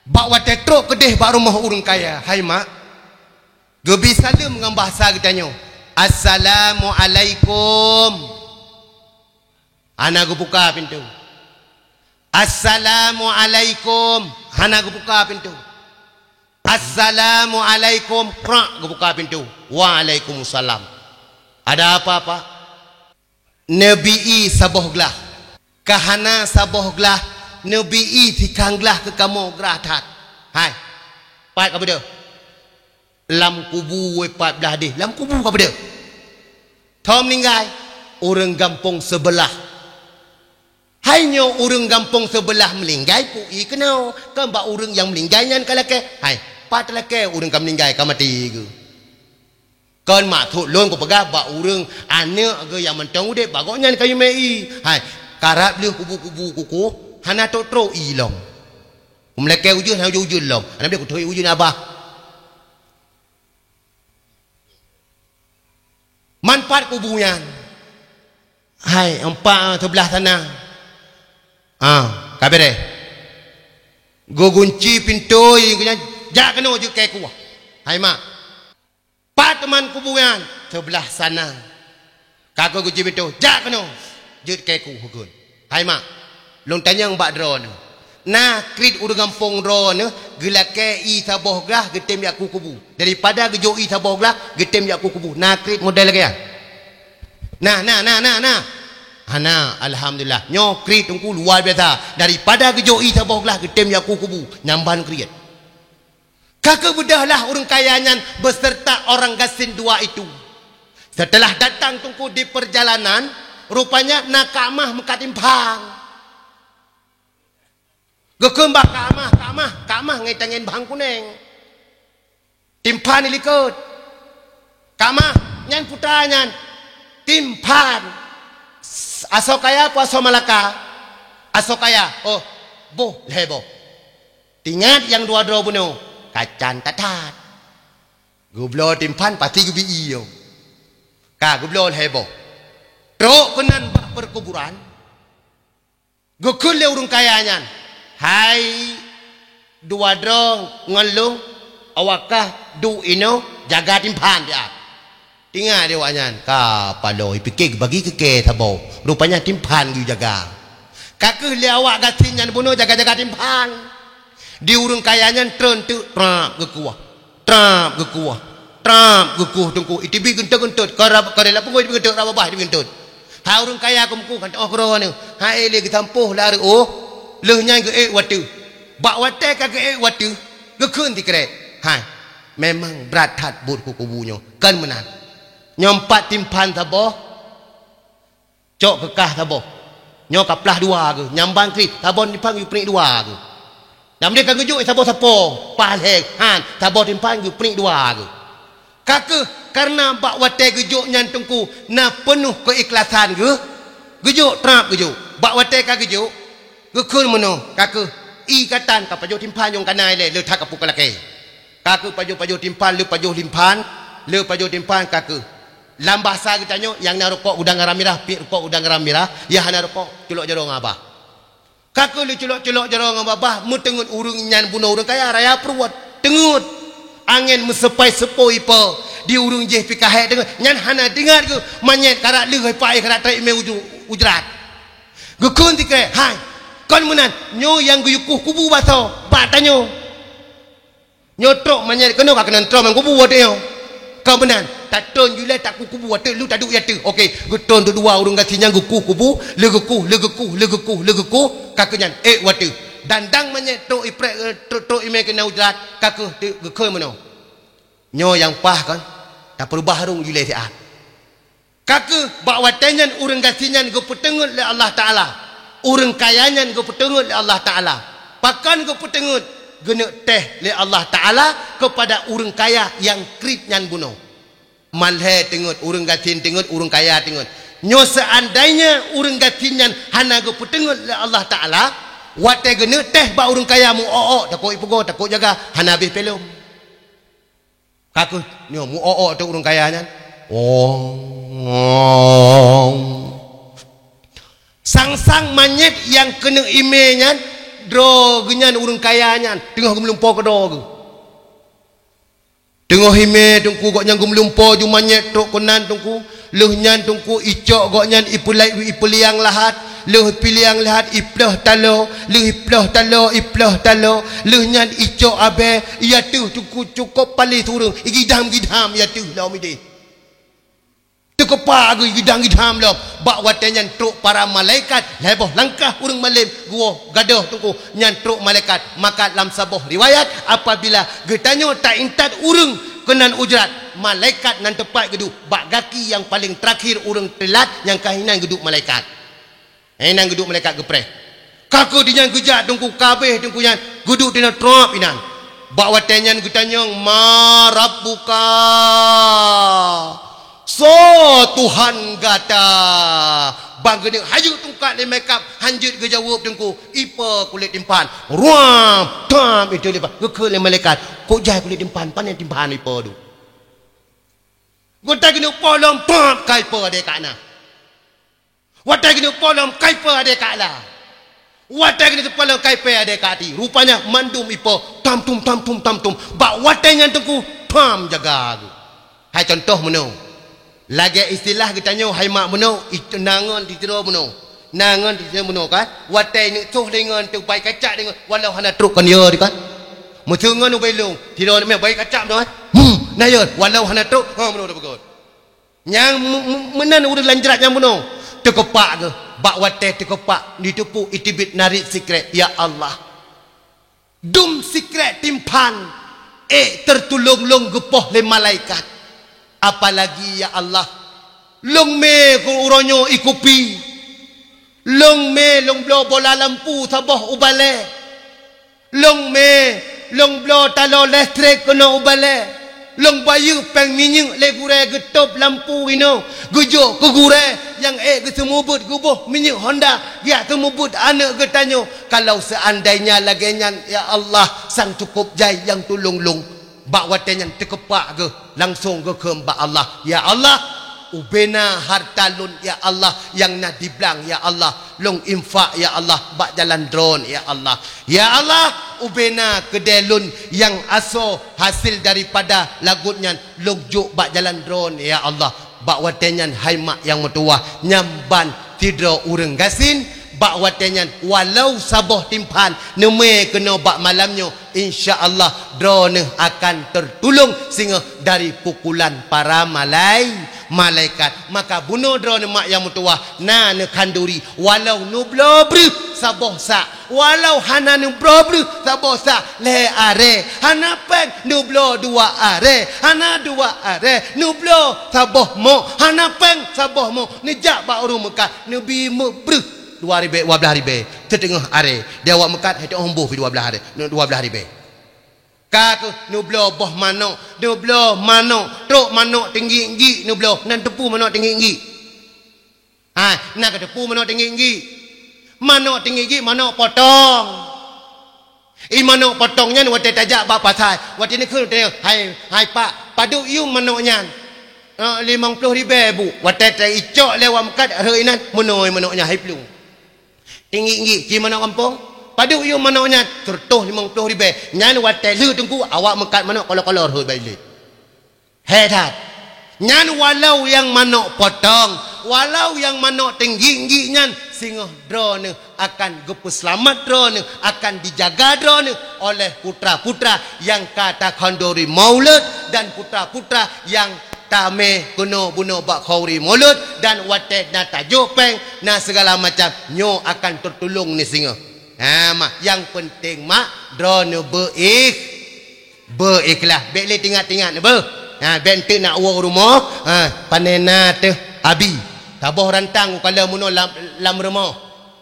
Bak watée trok keudeh bak rumoh ureuëng kaya, hai mak, geubi saleuem ngon bahasa geutanyoe, "Assalamualaikum." Hana geubuka pintoe. "Assalamualaikum." Hana geubuka pintoe. "Assalamualaikum." Krak geubuka pintoe. "Waalaikumsalam." "Ada apa, Pak?" "Neubi ie saboh glah." "Ka hana saboh glah, neubi ie sikang glah keu kamoe grah that." "Hai, pat ka beudôh?" "Lam kubu, wée pat blah deh, lam kubu ka beudôh." "Tho meuninggai?" "Ureuëng gampông seubeulah." "Hai nyoe ureuëng gampông seubeulah meuninggai, peu ie keunoe, kon bak ureuëng nyang meuninggai nyan ka lakée?" "Hai, pat lakée ureuëng ka meuninggai ka maté geuh." "Kon maksud lôn kupeugah bak ureuëng aneuëk geuh nyang mantong udeb, bak gobnyan kayue mé ie." "Hai, karab lheueh kubu-kubu kukoh, hana trok-trok ie lom. Meulakée ujeuen hana ujeuen lom, hana bèk kuthôi ujeuen abah." "Man pat kubu nyan?" "Hai, empat seubeulah sana." "Ah, ka beureh." Geugunci pintoe, geuhnyan, "Jak keunoe jeuet keu kuh." "Hai mak." "Pat teuma kubu nyan?" "Seubeulah sana." Ka geugunci pintoe, "Jak keunoe jeuet keu kuh." Hai mak, lôn tanyong bak droeneueh, na kriet ureuëng gampông droeneueh geulakée ie saboh glah geutem jak kuh kubu, daripada geujok ie saboh glah geutem jak kuh kubu? Na kriet model lagée nyan? Na, na, na, na, na. Hana, alhamdulillah. Nyoe kriet teungku luar biasa. Daripada geujok ie saboh glah geutem jak kuh kubu, nyan ban kriet. Ka geubeudôh lah ureuëng kaya nyan beserta orang gasien dua itu. Setelah datang teungku di perjalanan, rupanya na Kak Mah meukat timphan. Geukheun bak Kak Mah, "Kak Mah, Kak Mah, ngai tangen bahang kuneng. Timphan di likot." "Kak Mah, nyan putra nyan." "Timphan. Asoe kaya peue asoe malaka?" "Asoe kaya." "Oh, boh lhée boh." Tingat nyang dua droe bunoe, kacan that-that. Geubloe timphan pasti geubi ie. Ka geubloe lhée boh. Trok keunan bak peukuburan. Geukheun lé ureuëng kaya nyan, "Hai dua droe ngon lôn, awak kah duek inoe jaga timphan siat. Ingat di awak nyan, ka paloe, pike bagi keu kèe saboh. Rupanya timphan geujaga. Ka keuh lé awak gasien nyan bunoe jaga-jaga timphan. Di ureueng kaya nyan treun teuk trap geukueh. Trap geukueh. Trap geukueh teungku. Iteubiet geuntot-geuntot. Ka rab-, ka rela punggôi iteubiet geuntot, rab babah iteubiet geuntot. Hai ureueng kaya keumeung kan, oh, keudroe nyoe. Hai lé geusampôh lé areueh, oh. Lheueh nyan geuék u ateueh. Bak watèe ka geuék u ateueh, geukheun sikrek. Hai. Memang brat that buet keu kubu nyoe. Kon meunan. Nyoe pat timphan saboh, cok keu kah saboh. Nyoe ka plah dua geuh, nyang ban kriet, saboh timphan geupeunik dua geuh. Nyang deh ka geujok saboh-saboh, pah lhèe, han, saboh timphan geupeunik dua geuh. Ka keuh, kareuna bak watèe geujok nyan teungku na peunoh keuikhlasan geuh, geujok trap geujok. Bak watèe ka geujok, geukheun meunoe, ka keuh, ikatan ka pajoh timphan nyang ka na ilèe, le that ka pukon lakèe. Ka keuh pajoh-pajoh timphan, le pajoh timphan, le pajoh timphan ka keuh. Lam bahasa geutanyoe, nyang na rukok udang garam mirah, piep rukok udang garam mirah, nyang hana rukok culok jaroe ngon babah. Ka keuh le culok-culok jaroe ngon babah, meuteungeut ureueng nyan bunoe ureueng kaya raya pruet. Teungeut. Angén meuseupoi-seupoi ipe, di ureueng jéh pih ka hék teungeut. Nyan hana teuingat geuh, manyét karat lheueh ipe, karat trép imè uju-, ujrat. Geukheun sikrek, hai. Kon meunan, nyoe nyang geuyue kueh kubu basoe, bak tanyoe. Nyoe trok manyét keunoe ka keunan trok meukubu watèe nyoe. Ka meunan, tatreun ju lé takueh kubu watèe lu taduek i ateueh. Oke, geutreun dua ureueng gasien nyan geukueh kubu, le geukueh, le geukueh, le geukueh, le geukueh, ka keuh nyan ék watèe. Dandang manyét trok iprek, eh, trok, trok imè keunan ujrat, ka keuh te-, geukheun meunoe. Nyoe nyang paih kan, tapeurubah rhueng ju lé siat. Ka keuh bak watèe nyan ureueng gasien nyan geupeuteungeut lé Allah Taala. Ureueng kaya nyan geupeuteungeut lé Allah Taala. Pakon geupeuteungeut? Geuneuk teh lé Allah Taala keupada ureueng kaya nyang kriet nyan bunoe. Malhèe teungeut, ureueng gasien teungeut, ureueng kaya teungeut. Nyoe seuandainya ureueng gasien nyan hana geupeuteungeut lé Allah Taala, watèe geuneuk teh bak ureueng kaya meuok-ok, takot ipeugoe, takot jaga, hana habéh pèlom. Ka keuh nyoe meuok-ok teuk ureueng kaya nyan. Oh. Sang-sang manyét nyang keuneuk imè nyan, droe geuh nyan ureueng kaya nyan teungoh geumeulumpo keu droe geuh. Teungoh imè teungku gobnyan geumeulumpo ju manyét trok keunan teungku. Lheueh nyan teungku icok gobnyan ipeulai-, ipeuliang lahat, lheueh ipeulaiang lahat iplôh taloe, lheueh iplôh taloe, iplôh taloe, lheueh nyan icok abèe, i ateueh teungku cukôp paléh ureueng, igidam-gidam i ateueh lom idéh. Teukeupak geuh igidam-gidam lom, bak watèe nyan trok para malaikat, lhèe boh langkah ureueng malém geuwoe gadôh teungku. Nyan trok malaikat, maka lam saboh riwayat, apabila geutanyoe taintat ureueng keunan ujrat, malaikat nan teupat geuduek bak gaki nyang paleng teurakhir ureueng teulat nyang ka hinan geuduek malaikat. Hinan geuduek malaikat geupreh. Ka keuh di nyan geujak teungku ka habéh teungku nyan geuduek di nyan trôp inan. Bak watèe nyan geutanyong, "Ma rabbuka?" Soe Tuhan gata? Ban geuneuk hayeu tungkat lé malaikat, hanjeuet geujaweueb teungku, ipe kulét timphan. Ruam, tam, itu leubeh geukheun lé malaikat, kok jai kulét timphan, pane timphan ipe duek. Geutai geuneuk polom, pam, kai pe adé ka na. Watèe geuneuk polom, kai pe adé ka la. Watèe geuneuk polom, kai pe adé ka ti. Rupanya mandum ipe, tam tum, tam tum, tam tum. Bak watèe nyan teungku, tam jaga geuh. Hai contoh meunoe. Lagèe istilah geutanyoe hai mak meunoe, i-, na ngon di sidroe meunoe. Na ngon di sidroe meunoe kan. Watèe neuk soh lé ngon teuh bai kacak lé ngon, walau hana trok kon yo di kan. Meuseu ngon ubé lông, sidroe meunoe bai kacak meunoe kan. Hmm, na yo, walau hana trok, ha meunoe tapeugöt. Nyang me-, me-, meunan ureueng lam jrat nyang bunoe. Teukeupak geuh, bak watèe teukeupak, jiteupeue iteubiet narit sikrek, "Ya Allah." Dum sikrek timphan, ék teutulông lôn geupoh lé malaikat. Apalagi, ya Allah, lôn mé keu uroe nyoe ikupi. Lôn mé lôn bloe bola lampu saboh u balèe. Lôn mé, lôn bloe taloe leustrek keunoe u balèe. Lôn bayeue péng minyeuk lé gurèe geutôb lampu inoe, geujok keu gurèe nyang ék geuseumeubeut geuboh minyeuk Honda, geujak seumeubeut aneuk geutanyoe. Kalau seandainya lagèe nyan, ya Allah, sang cukôp jai nyang tulông lôn. Bak watèe nyan teukeupak geuh, langsông geukheun bak Allah, "Ya Allah, Ubena harta lôn, ya Allah, nyang na di blang, ya Allah, lôn infak, ya Allah, bak jalan Droeneuh, ya Allah. Ya Allah, ubena keudè lôn nyang asoe hasil daripada lagot nyan, lôn jok bak jalan Droeneuh, ya Allah. Bak watèe nyan, hai mak nyang meutuwah, nyan ban sidroe ureueng gasien, bak watèe nyan, walau saboh timphan neumè keunoe bak malam nyoe, insya Allah, Droeneuh akan teutulông singoh dari pukulan para malai-, malaikat. Maka bunoe Droeneuh mak nyang meutuwah, na neukhanduri, walau neubloe breuh saboh sak, walau hana neubloe breuh saboh sak, lhèe arè, hana pèng, neubloe dua arè, hana dua arè, neubloe saboh mok, hana pèng, saboh mok, neujak bak ureueng meukat, neubi meubreuh dua ribèe, dua blaih ribèe, siteungoh arè. Di awak meukat, hai teuh hom boh pih dua blaih arè, dua blaih ribèe. Ka keuh neubloe boh manok, neubloe manok, trok manok teunggi-teunggi neubloe, na neuteupeue manok teunggi-teunggi? Ha, na neuteupeue manok teunggi-teunggi? Manok teunggi-teunggi, manok potong. I manok potong nyan watèe tajak bak pasai, watèe neukheun, "Hai, hai pak, padub yum manok nyan?" "Eh, limong ploh ribèe, Bu." Watèe taicok lé awak meukat, rhot inan, meunoe manok nyan, hai plueng. Teunggi-teunggi, ci manok gampông. "Padub yum manok nyan?" "Sireutoh limong ploh ribèe." Nyan watèe lheueh teungku, awak meukat manok kolo-kolo rhot bak ilèe. Hé that. Nyan walau nyang manok potong, walau nyang manok teunggi-teunggi nyan, singoh Droeneuh akan geupeuseulamat Droeneuh, akan dijaga Droeneuh oleh putra-putra nyang ka takhanduri mulod dan putra-putra nyang tamè keunoe bunoe bak khanduri mulod, dan watèe na tajok pèng, na sigala macam, nyoe akan teutulông neuh singoh. Ha, mak, nyang peunteng, mak, droeneuh beuikh-, beuikhlaih. Bèk lé tingat-tingat, beuh. Ha, bèk eunteuk na woe u rumoh, ha, panè na teuh abi. Saboh rantang ukalon meunoe lam, lam rumoh.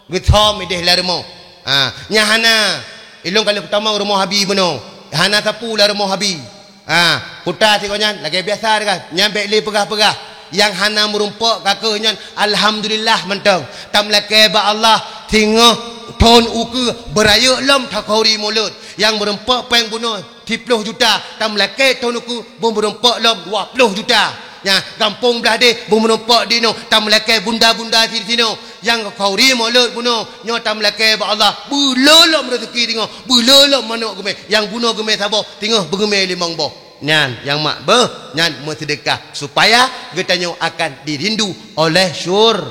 Geuthom idéh lam rumoh. Ha, nyan hana. Ilôn ka lheueh peutamong rumoh abi bunoe. Hana sapeue lam rumoh abi. Ha, putra sigoe nyan lagèe biasa teuh. Nyan bèk lé peugah-peugah. Nyang hana meurumpok ka keuh nyan, alhamdulillah mantong. Tameulakèe bak Allah, singoh thôn ukeue beurayeuk lom takhanduri mulod. Nyang meurumpok pèng bunoe siploh juta, tameulakèe thôn ukeue beumeurumpok lom dua ploh juta. Nyan, gampông blah deh beumeurumpok di noe, tameulakèe bunda-bunda di sinoe. Nyang khanduri mulod bunoe, nyoe tameulakèe bak Allah, beulolom reuzeki singoh, beulolom manok geumè. Nyang bunoe geumè saboh, singoh beugeumè limong boh. Nyan, nyang mak beuh, nyan meuseudeukah, supaya geutanyoe akan dirindu oleh syur-,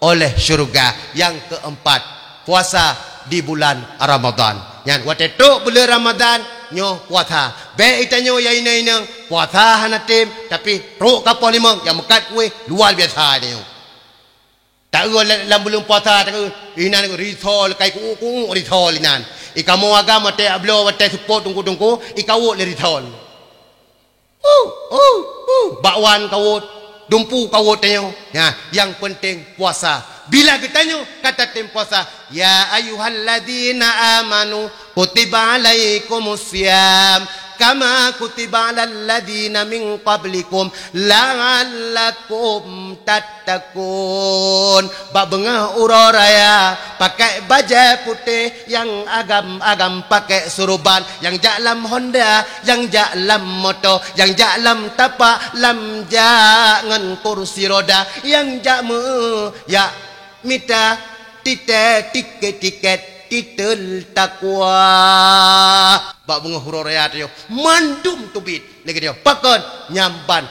oleh syeuruga. Nyang keumpat, puasa di bulan Ramadhan. Nyan, watèe trok buleuen Ramadhan, nyoe puasa. Bèk geutanyoe nyang inong-inong, puasa hana tem, tapi trok ka poh limong, nyang meukat kueh, luar biasa nyoe. Taeu lam, lam buleuen puasa taeu, inan risol, kai kuuk-kuuk risol inan. Ikamoe agam watèe abloe, watèe seupôt teungku-teungku, ikawôt lé risol. Uh, uh, uh, bakwan kawôt, dumpu kawôt tanyoe. Nyan, nyang peunteng puasa. Bila geutanyoe ka tatem puasa, "Ya ayyuhalladzina amanu kutiba alaikumus siyam kama kutiba alal ladzina min qablikum la'allakum tattaqun." Bak beungoh uroe raya, pakèk bajèe putéh, nyang agam-agam pakèk suruban, nyang jak lam honda, nyang jak lam moto, nyang jak lam tapak, lam jak ngon kursi roda, nyang jak meu-, jak mita titèe tiket-tiket titel takwa. Bak beungoh uroe raya tanyoe mandum teubiet lagèe nyoe. Pakon? Nyan ban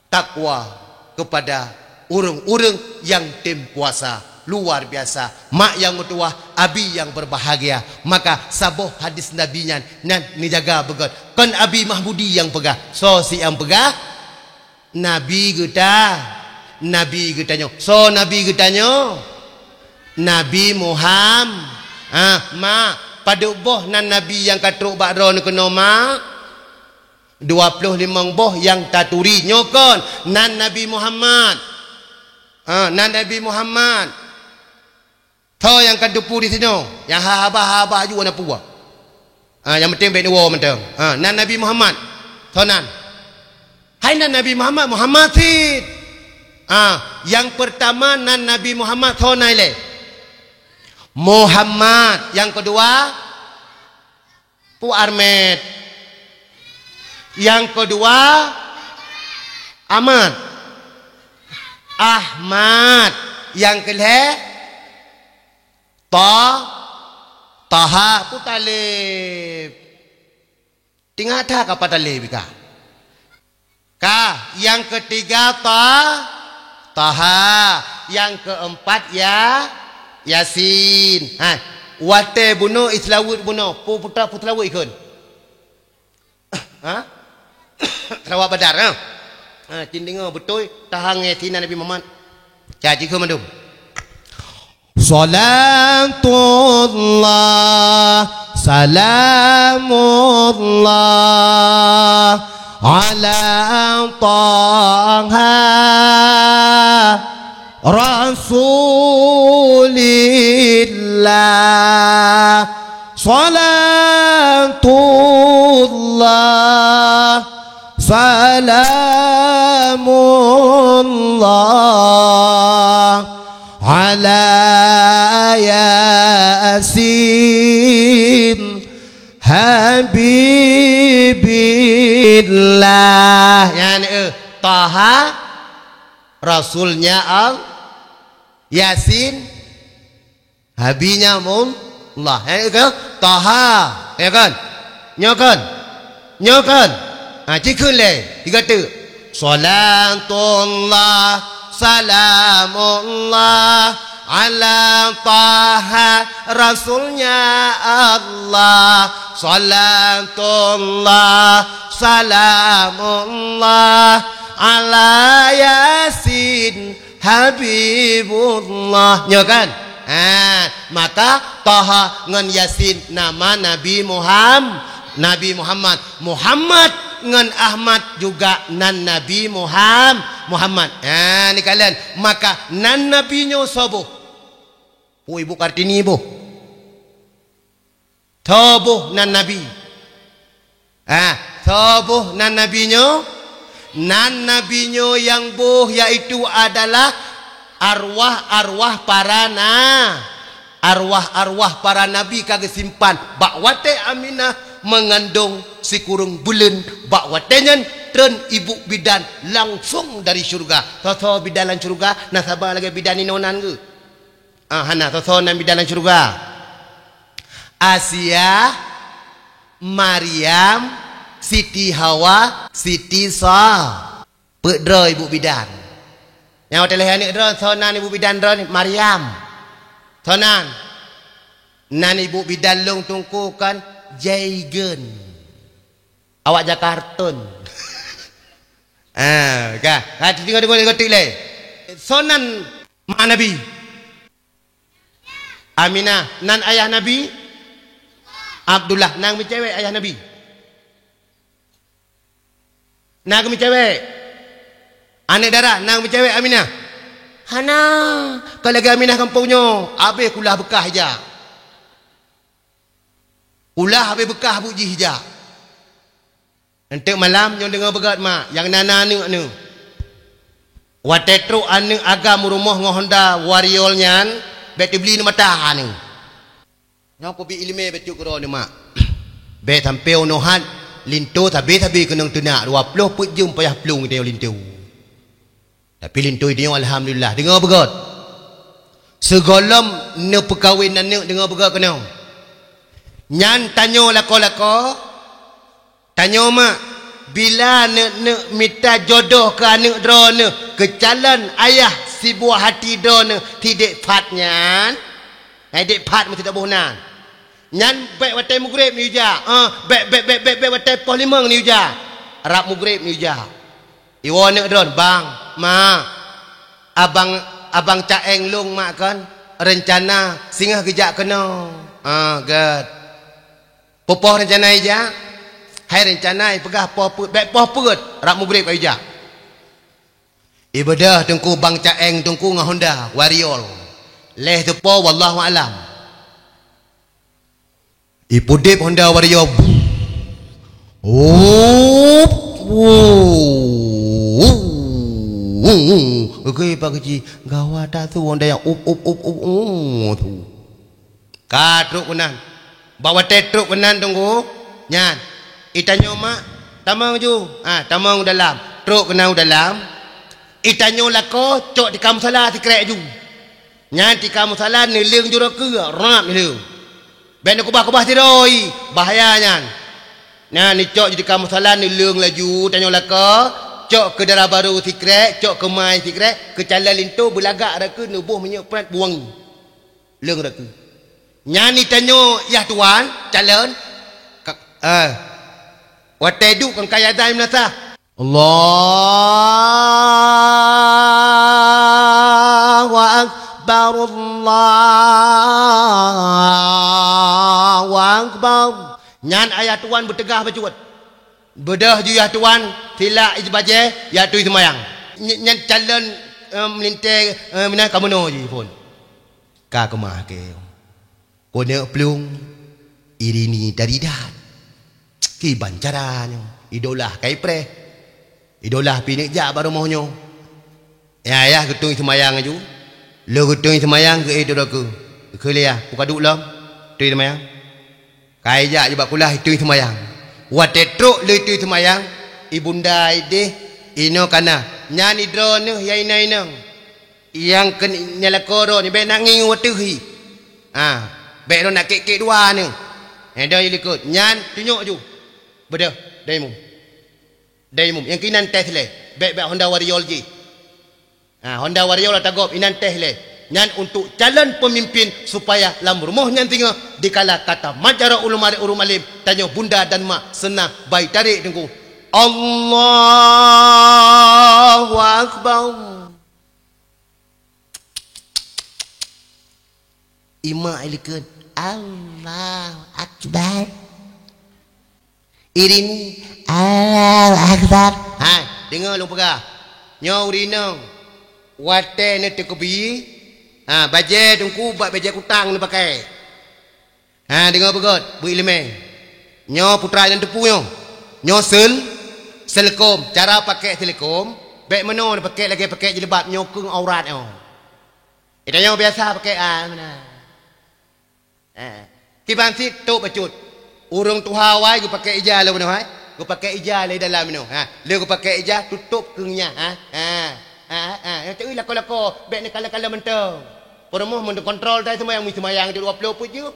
takwa kepada ureueng-ureueng nyang tem puasa. Luar biasa. Mak nyang meutuwah, abi nyang berbahagia. Maka saboh hadis Nabi nyan, nyan neujaga beugöt. Kon Abi Mahmudi nyang peugah. Soe sit nyang peugah? Nabi geuta-, Nabi geutanyoe. Soe Nabi geutanyoe? Nabi Muham-, ah, mak, padub boh nan nabi nyang ka trok bak droeneuh keunoe, mak? Dua ploh limong boh nyang taturi. Nyoe kon nan Nabi Muhammad. Ah, nan Nabi Muhammad. Soe nyang ka teupu di sinoe? Nyang haba-haba aju na peue? Ah, nyang penting bèk neuwoe mantong. Ah, nan Nabi Muhammad. Soe nan? Hai nan Nabi Muhammad, Muhammad cit. Ah, nyang peurtama nan Nabi Muhammad, soe nan ilèe? Muhammad. Nyang keudua, Pu Armet. Nyang keudua, Amat. Ahmad. Nyang keu lhèe? Ta, Taha. Peue taleb? Tinggai that ka peue taleb ka. Ka, nyang keu tiga Ta, Taha, nyang keu empat Ya, Yasin. Ha, watèe bunoe iseulaweuet bunoe, peue, peue ta-, peue seulaweuet ikheun? Ha? Seulaweuet Badar, ha? Ha, cit deungoe beutôi, Taha ngon Yasin Nabi Muhammad. Ka, jikheun mandum. Salatullah, salamullah, ala Taha Rasulillah. Salatullah, salamullah, ala Yasin Habibillah. Nyan, eh, Taha, Rasulnya Allah, Yasin, Habinya mum-, Allah. Eh, ke? Taha. Ya kan? Nyoe kan? Nyoe kan? Ha, cikheun lé. Tiga teuk. Salatullah, salamullah, ala Taha, Rasulnya Allah. Salatullah, salamullah, ala Yasin Habibullah. Nyoe kan? Ha, maka Taha ngon Yasin nama Nabi Muham-, Nabi Muhammad. Muhammad ngon Ahmad juga nan Nabi Muham-, Muhammad. Ha, ni kalian. Maka nan Nabi nyoe soe boh? Pu Ibu Kartini boh. Soe boh nan Nabi? Ah, soe boh nan Nabi nyoe? Nan Nabi nyoe nyang boh, yaitu adalah arwah-arwah para na-, arwah-arwah para nabi ka geusimpan bak watèe Aminah meungandong sikureueng buleuen. Bak watèe nyan treun ibu bidan langsong dari syeuruga. Soe-soe bidan lam syeuruga? Na saba lagèe bidan inoe nan geuh? Ah, hana, soe-soe nan bidan lam syeuruga? Asia, Maryam, Siti Hawa, Siti Sa. Peuet droe ibu bidan. Nyang watèe lahé aneuk droe, soe nan ibu bidan droe ni? Maryam. Soe nan? Nan ibu bidan lôn teungku kan Jaigen. Awak Jakarta. Ah, ka. Ka, deungoe, deungoe, deungoe teuk lé. Soe nan ma Nabi? Aminah. Nan ayah Nabi? Abdullah. Nan meucewek ayah Nabi? Nan meucewek? Aneuk dara, nan meucewek Aminah? Hana. Ka lagèe Aminah gampông nyoe, abéh kulah beukah ija. Kulah abéh beukah buet jih ija. Enteuk malam nyoe deungoe beugöt mak, nyang na, na aneuk neuh. Watèe trok aneuk agam u rumoh ngon Honda Warrior nyan, bèk teubli aneuk mata neuh. Nyoe kubi ileumèe bacut keudroe neuh mak. Bèk sampoe unoe hat, linto sabé-sabé keunong teunak, dua ploh peuet jeuem payah plueng tanyoe linto. Tapi linto tanyoe alhamdulillah, deungoe beugöt. Sigohlom neupeukawen aneuk deungoe beugöt keunoe. Nyan tanyoe lakoe-lakoe, tanyoe mak, bila neuk-neuk mita jodoh keu aneuk droeneuh keu calon ayah sibuah hati droeneuh, sidék phat nyan, hai dék phat meusidroe boh nan. Nyan bèk watèe mugreb neujak, eh, bèk, bèk, bèk, bèk, bèk watèe poh limong neujak. Rab mugreb neujak. Iwoe aneuk droen, "Bang, ma, abang, abang Caeng lôn mak kon, reuncana singoh geujak keunoe." Ah, gèt. Peue poh reuncana ijak? Hai reuncana ipeugah poh peuet, bèk poh peuet, rab mugreb ka ijak. Ibeudôh teungku bang Caeng teungku ngon Honda Warrior. Lhèe teupo wallahu alam. Ipudeb Honda Warrior. Up, up, up. Oke, Pak Keuchik, gawat that su Honda nyan. Up, up, up, up, up, su. Ka trok keunan. Bak watèe trok keunan teungku, nyan. Itanyoe mak, tamong ju. Ha, tamong u dalam. Trok keunan u dalam. Itanyoe lakoe cok tika musala sikrek ju. Nyan tika musala neuleueng ju droe keue, rap neuleueng. Bék neukubah-kubah sidroe, bahya nyan. Nyan neucok ju tika musala neuleueng laju tanyoe lakoe, cok keu dara barô sikrek, cok keu mai sikrek, keu calon linto beulagak droe keue neuboh minyeuk prat buang. Leueng droe keue. Nyan itanyoe yah tuan, calon. Ka, eh. Watée duek kan kaya dai meunasah. Allahu Akbar, Allahu Akbar. Nyan ayah tuan beuteugah bacut. Beudôh ju yah tuan, silak ijbajée, ya tui seumayang. Ny-, nyan calon, eh, meulintée, eh, meunan ka meunoe ji phon. Ka keumah keu. Keuneuk plueng, irini taridat. Kiban cara nyoe, idolah kai preh. Idolah pineuk jak bak rumoh nyoe. Ya, ya, geutui seumayang laju. Lheueh geutui seumayang, geuéh droe keue. Geukheun lé yah, "Pukaduek lom, tui seumayang." Kai jak ju bak kulah, itui seumayang. Watée trok lé itui seumayang, ibunda ideh, inoe kana. Nyan idroe neuh ya inong-inong. Nyang keu nyang lakoe droe nyoe bék nangis wateuh hi. Ha, bék droe nak kék-kék dua nyoe. Nyan doi likot. Nyan tunyok ju. Beudôh, dai mum. Dai mum. Nyang keunan teh lé. Bék, bék Honda Warrior jih. Ha, Honda Warrior ata gob inan teh lé. Nyan untuk calon pemimpin supaya lam rumoh nyan singoh dikala kata majara ulama ureuëng alim tanyoe bunda dan mak seunang bai tarék teungku. Allahu Akbar. Imak ilikot, "Allahu Akbar." Irini, "Allahu Akbar." Hai, deungoe lôn peugah. Nyoe ureuëng inong, watée neuteukeubi, ha, bajée teungku bak bajée kutang neupakai. Ha, deungoe beugét, beu iéleumé. Nyoe putra nyang teupeu nyoe. Nyoe sel, selkom. Cara pakai selkom, bék meunoe neupakai lagée pakai jilbab nyoe keueng aurat nyoe. Geutanyoe biasa pakai, ah, meunan. Eh, kiban cit tôb bacut. Ureuëng tuha awai geupakai ija lé meunoe, hai. Geupakai ija lé dalam meunoe, ha. Lé geupakai ija tutôb keueng nyan, ha. Ha. Ha, ha. Nyang teu lakoe-lakoe, bék neukalon-kalon mantong. Peurumoh meuneuk kontrol tai seumayang, mi seumayang di dua ploh peuet jeuem.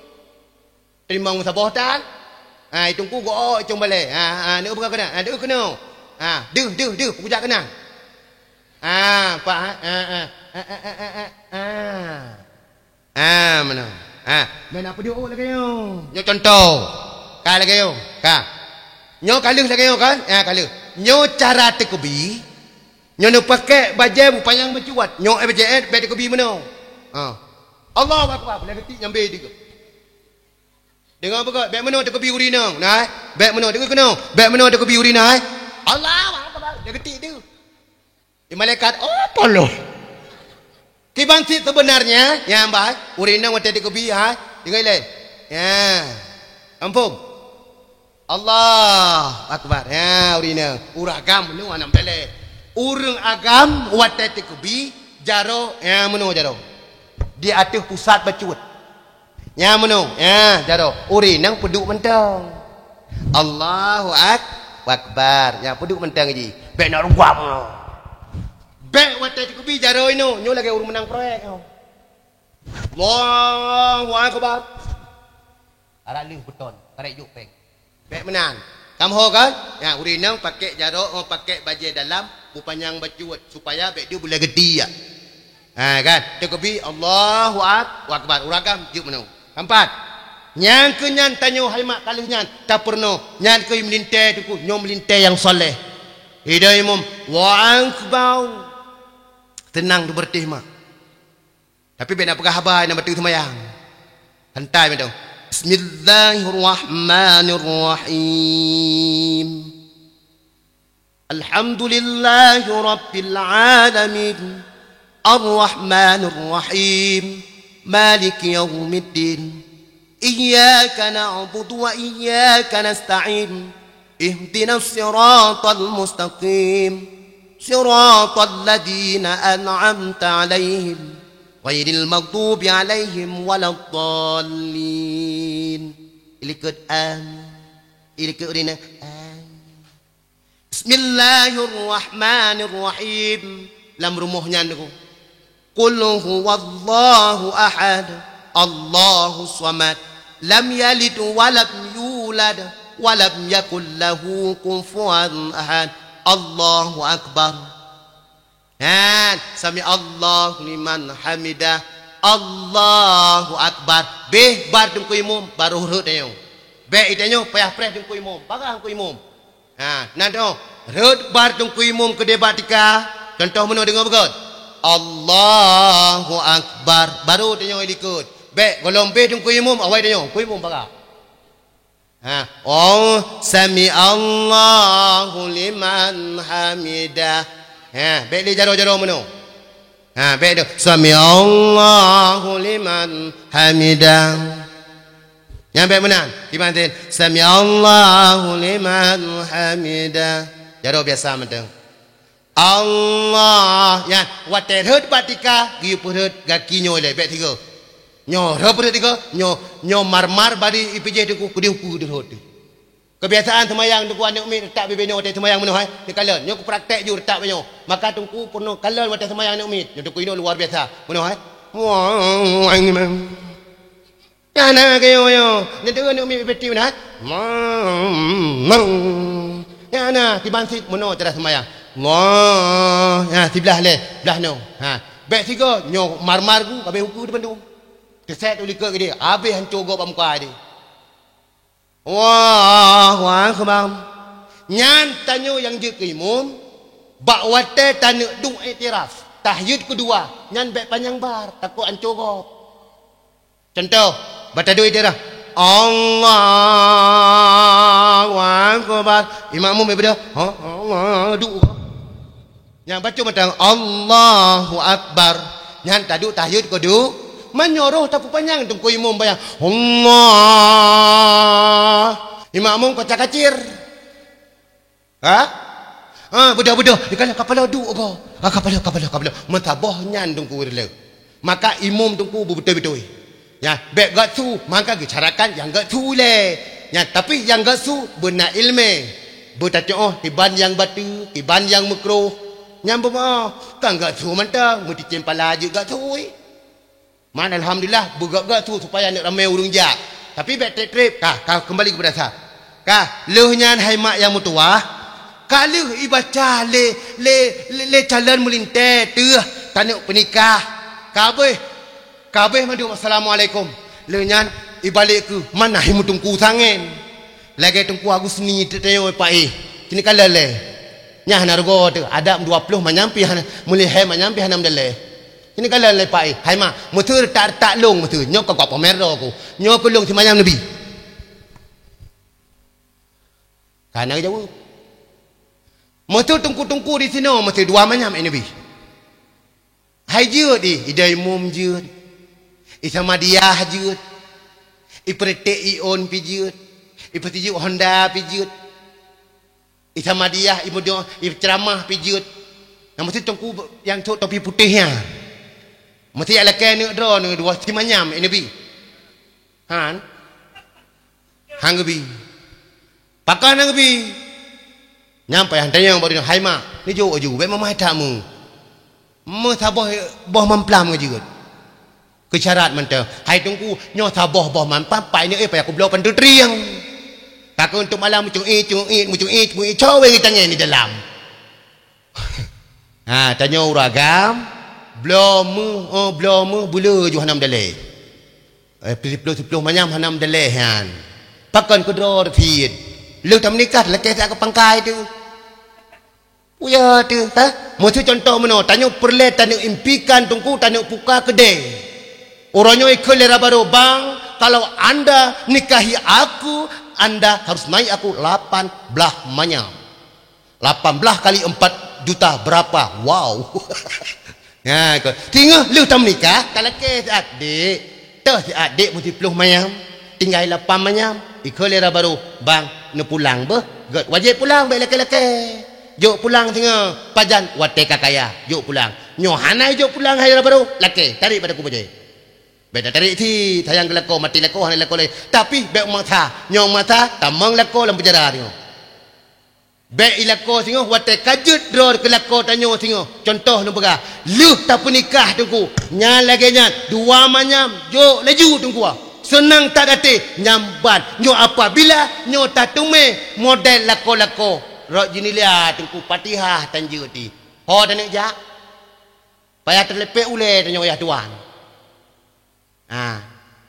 Teurimong saboh tan. Ha, itungku go-o cung balée. Ha, ha, neuk peugah keunan. Ha, deuh keunoe. Ha, deuh, deuh, deuh, peugah keunan. Ha, pak, ha, ha, ha. Ha, ha, ha, ha, ha. Ah, meunan. Ah, meunan peudeuh lagée nyoe. Nyoe contoh. Ka lagée nyoe. Ka. Nyoe ka lheueh lagée nyoe kan? Ah, ka lheueh. Nyoe cara teukeubi. Nyoe neupakék bajée bupanyang bacut. Nyoe, eh, bajée, eh, bék teukeubi meunoe. Ah. Allahu Akbar. Lagée tiek nyambe tiga. Deungoe beugét, bék meunoe teukeubi ureuëng inong. Nah, eh. Bék meunoe teukeubi keunoe. Bék meunoe teukeubi ureuëng inong, eh. Allahu Akbar. Lagée tiek tu. Di malaikat, "Oh, poloh." Kiban cit sebenarnya, nyang bah, ureuëng inong watée teukeubi, ha, deungoe lé. Ya. Ampun. Allahu Akbar. Ya, ureuëng inong. Ureuëng agam, nu aneuk meudaléh. Ureuëng agam watée teukeubi, jaroe, ya, meunoe jaroe. Di ateueh pusat bacut. Nyan meunoe, nyan jaroe. Ureuëng inong peuduek mantong. Allahu ak-, Akbar. Nyan peuduek mantong jih. Bék nak ruam. Bék watée teukeubi jaroe inoe. Nyoe lagée ureuëng meunang proyek nyoe. Allahu Akbar. Arak lheueh beuton. Karek juk péng. Bék meunan. Kamoe kan? Ya, ureuëng inong pakék jaroe, oh, pakék bajée dalam, bupanyang bacut, supaya bék deuh bulée geuti, ya. Ha, kan? Teukeubi, Allahu Ak-, Akbar. Ureuëng agam, jeuet meunoe. Keempat. Nyang keu nyan tanyoe hai mak ka lheueh nyan, tapeurunoe. Nyan keu meulintée teungku, nyoe meulintée nyang saleh. Idai imum, Allahu Akbar. Teunang tu beureutéh mak. Tapi bék na peugah haba nyang beutôi seumayang. Santai mantong. Bismillahirrahmanirrahim. Alhamdulillahi rabbil alamin. Arrahmanirrahim. Maliki yaumiddin. Iyyaka na'budu wa iyyaka nasta'in. Ihdinas siratal mustaqim. Siratal ladzina an'amta 'alaihim, ghairil maghdubi 'alaihim waladdallin. Ilikot am. Ilikot rina am. Bismillahirrahmanirrahim. lam rumoh nyan tu. Qul huwallahu ahad, Allahus samad, lam yalid wa lam yulad, wa lam yakul lahu kufuwan ahad. Allahu akbar. Kan, sami Allahu liman hamidah. Allahu akbar. Beh bar teungku imum, baru rhot tanyoe. Bèk tanyoe payah preh teungku imum, bagah teungku imum. Ha, na dong. Rhot bar teungku imum keudeh bak tika. Contoh meunoe deungoe beugöt. Allahu akbar. Baru tanyoe likot. Bèk gohlom beh teungku imum, awai tanyoe. Teungku imum bagah. Ha, oh, sami Allahu liman hamidah. Ha, bèk lé jaroe-jaroe meunoe. Ha, bèk tu. Sami Allahu liman hamidah. Nyan bèk meunan. Kiban tin. Sami Allahu liman hamidah. Jaroe biasa mantong. Allah, nyan, watèe rhot bak tika, geuyue peurhot gaki nyoe lé, bèk tiga. Nyoe rhot peurhot tiga, nyoe, nyoe mar-mar bari ipeujeuet teungku keudeh uku deurhot. Kebiasaan seumayang teungku aneuk miet reutak bibinoe watèe seumayang meunoe hai. Neukalon, nyoe kupraktek ju reutak bibinoe. Maka teungku peurunoe kalon watèe seumayang aneuk miet. Nyoe teungku inoe luar biasa. Meunoe hai. Nyang na keuyoe-yoe, neudeungoe aneuk miet bibiti meunan. Nyang na, kiban sit meunoe cara seumayang. Allah, nyan siblah lé, blah nyoe. Ha, bèk sigoe, nyoe mar-mar gu, ka abéh uku teubandum. Teusét u likot geude, abéh hanco gob bak muka geude. Allahu akbar. Nyan tanyoe nyang jeuet keu imum, bak watèe taneuk duek iktiraf, tahyut keudua, nyan bèk panyang bar, takot hanco gob. Contoh, bak taduek iktiraf, Allahu akbar. Imam mum ibadah, ha, Allah, duek. Nyang baca mantong, Allahu akbar. Nyan taduek tahyut keudua. Meunyoe roh tapeupanyang teungku imum bayang, Allah. Imam mum koca-kacir. Ha? Ha, beudôh-beudôh. Dikala kapala duek ko. Ha, kapala, kapala, kapala. Meusaboh nyan teungku reuloh. Maka imum teungku beubeutôi-beutôi. Nyan, bèk geusu, maka geusyaratkan nyang geusu lé. Nyan, tapi nyang geusu beuna ileumèe. Beutacok kiban nyang bateue, kiban nyang meukruh. Nyan beumeu'ah. Kan geusu mantong, meuticém pala jeuet geusu. Man, alhamdulillah, beugöt-göt su supaya neuk ramé ureuëng jak. Tapi bèk trép-trép. Ka, ka keumbali keupada sa. Ka, lheueh nyan hai mak nyang meutuwah, ka lheueh ibaca lé, lé, lé, lé calon meulintèe teuh taneuk peunikah. Ka abéh, ka abéh mandum assalamualaikum. Lheueh nyan ibalek keuh, mana hai meuteungku sangén. Lagèe Teungku Agusni teuh tanyoe Pak éh. Keuneuk kalon lé. Nyan hana rugoe teuh, adab dua ploh manyam pih hana, meulihèe manyam pih hana meudalèh. Keuneuk kalon lé Pak éh. Hai ma, meuseu retak-retak lôn meuseu. Nyoe ka gop pamer droe ku. Nyoe keu lôn simanyam neubi. Ka hana geujaweueb. Meuseu teungku-teungku disinoe meuseu dua manyam éh neubi. Hai jeuet i, i Daimum jeuet, i Samadiyah jeuet, i Peuretek Ion pi jeuet, i Peusijuek Honda pi jeuet, i Samadiyah, i Mudo, i Ceuramah pi jeuet. Nyang meusti teungku nyang cok topi putéh nyan. Meusti jak lakèe neuk droeneuh dua simanyam i Nabi. Han? Han geubi. Pakon han geubi? Nyan payah tanyong bak droeneuh, "Hai mak, neujok aju, bèk mamai that mu." Meusaboh boh mamplam ngeujeuet. Keu syarat mantong, "Hai Teungku, nyoe saboh boh mamplam, pai nyoe, eh, payah kubloe pantu trieng." Takon untuk malam mucung-it, cung-it, mucung-it, cung-it, coweng tangen di dalam. Ha, tanyoe ureueng agam, bloe meuh, oh, bloe meuh, buleue ju hana meudalèe. Eh, siploh-siploh manyam hana meudalèe nyan. Pakon keudroe reusiet. Lheueh tameunikah, lakèe siat keu pangkai teuh. Uya teuh, ha? Meuseu contoh meunoe, tanyoe peureulèe taneuk impikan Teungku, taneuk puka keudè. Uroe nyoe ikheun lé Rabaro, "Bang, kalau anda nikahi aku, anda harus naik aku lapan blah manyam." Lapan blah kali empat juta berapa? Wow. Nyan keuh. Singoh lheueh tameunikah, talakèe siat, "Dek, toh siat dek meusiploh manyam, tinggai lapan manyam." Ikheun lé Rabaro, "Bang, neupulang beuh. Gèt wajéb pulang, bèk lakèe-lakèe. Jok pulang singoh, pajan watèe ka kaya, jok pulang. Nyoe hana jok pulang hai Rabaro, lakèe, tarek bak takue bajèe." Bèk tatarek cit, sayang keu lakoe, maté lakoe, hana lakoe lé. Tapi bèk meumaksa. Nyoe meumaksa, tamong lakoe lam peunjara singoh. Bék ilako singoh watée ka jeuet droe keu lako tanyoe singoh. Contoh lôn peugah, lheueh tapeunikah Teungku, nyan lagée nyan, dua manyam, jok laju Teungku. Seunang that até, nyan ban. Nyoe apabila nyoe tateumé model lako-lako, rot jinilia Teungku, Fatihah tan jeuet di. Ho taneuk jak? Payah teulepek ulée tanyoe yah tuan. Ha.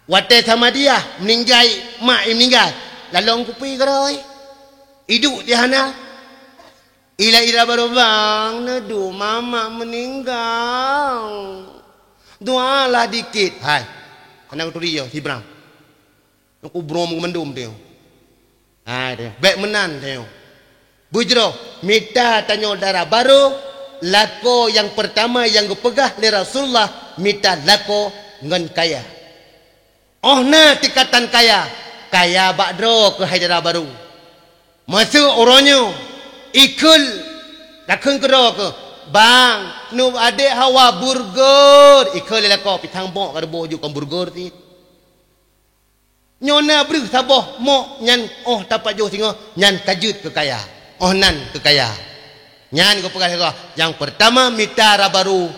Watée Samadiyah meuninggai, mak i meuninggai, lalong kupi keurôi. Iduek di hana. Ila ira barô bang neudu mamak meuninggai. Doalah dikit. Hai. Hana kuturi yo, si Bram. Aku brom kemendum teu. Ha, teu. Bék meunan teu. Beujroh, mita tanyoe dara barô, lako nyang peurtama nyang geupeugah lé Rasulullah, mita lako ngon kaya. Óh na tingkatan kaya, kaya bak droe keuh hai dara barô. Masa uroe nyoe, ikheun lakheun keudroe keuh, "Bang, nu adek hawa burger." Ikheun lé lako, "Pitang bok ka deuboh ju kon burger cit." Nyoe na breuh saboh mok nyan óh tapajoh singoh nyan ka jeuet keu kaya. Óh nan keu kaya. Nyan geupeugah lé Allah, nyang peurtama mita rabaru,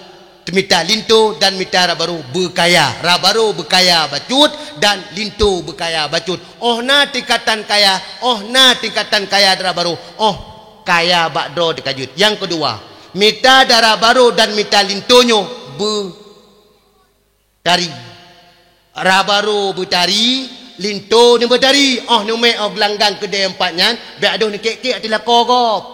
mita linto dan mita rabaru beukaya. Rabaru beukaya bacut dan linto beukaya bacut. Óh na tingkatan kaya, óh na tingkatan kaya rabaru, óh kaya bak droe teuka jeuet. Nyang keudua, mita dara baru dan mita linto nyoe beu tari. Rabaru beutari, linto nyoe beutari, óh neumé óh geulanggang keudée empat nyan, bék adoh neukek-kek ateueh lakoe gob.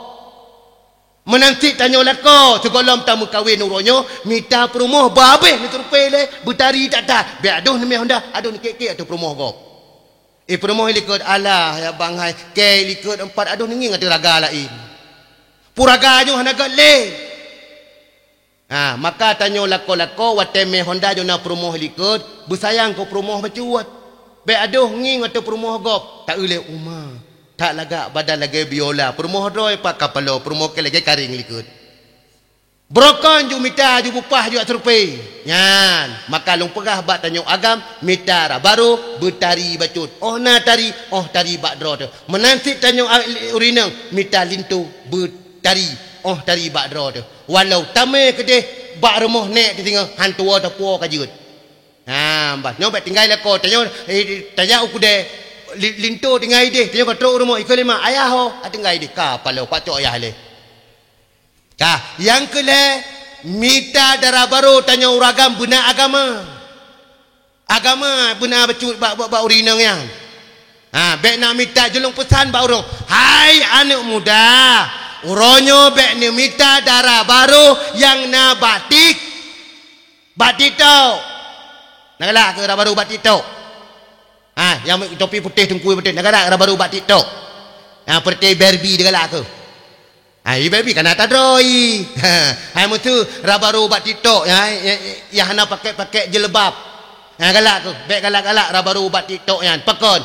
Meunan cit tanyoe lakoe, sigohlom tameukawen uroe nyoe, mita peurumoh babeh neusurvei lé, beutari that-that, bék adoh neumé honda, adoh neukek-kek ateueh peurumoh gob. Eh, peurumoh likot, alah, ya bang hai, kei likot empat adoh neungieng ateueh raga laén. Peue raga nyoe hana gét lé. Ha, maka tanyoe lakoe-lakoe watée mé honda nyoe na peurumoh likot, beusayang keu peurumoh bacut. Bék adoh ngieng ateueh peurumoh gob, ta-eu lé uma. That lagak badan lagée biola, peurumoh droe pat kapalo, peurumoh kei lagée karéng likot. Beurokon ju mita, ju beupah, ju survei. Nyan, maka lôn peugah bak tanyoe agam, mita rabaru, beutari bacut. Óh na tari, óh tari bak droe teuh. Meunan cit tanyoe a-, ureueng inong, mita linto, beutari, óh tari bak droe teuh. Walau tamé keudeh bak rumoh nék teuh singoh, han tuwoe tapuwoe ka jeuet. Ha, bah, nyoe bék tinggai lakoe, tanyoe, eh, tajak u keudée, li-, linto tinggai deh, tanyoe ka trok u rumoh, ikheun lé mak, "Ayah ho?" "Ah, tinggai deh." Ka paloe, pat cok ayah lé. Ka, nyang keu lhée, mita dara baru tanyoe ureueng agam beuna agama. Agama beuna bacut bak, bak, bak ureueng inong nyan. Ha, bék na mita, jeuet lôn peusan bak ureueng. Hai aneuëk muda, uroe nyoe bék neumita dara baru nyang na bak tik-, bak TikTok. Na galak keu dara baru bak TikTok? Ha, nyang topi putéh, teungku putéh, na galak dara baru bak TikTok? Ha, peureuté Barbie na galak keu? Hai, baby kana tadroe. Hai, meuseu rabaru bak TikTok, ya, ya, ya hana pakai-pakai jilbab. Ha, galak keuh, bék galak-galak rabaru bak TikTok nyan. Pakon?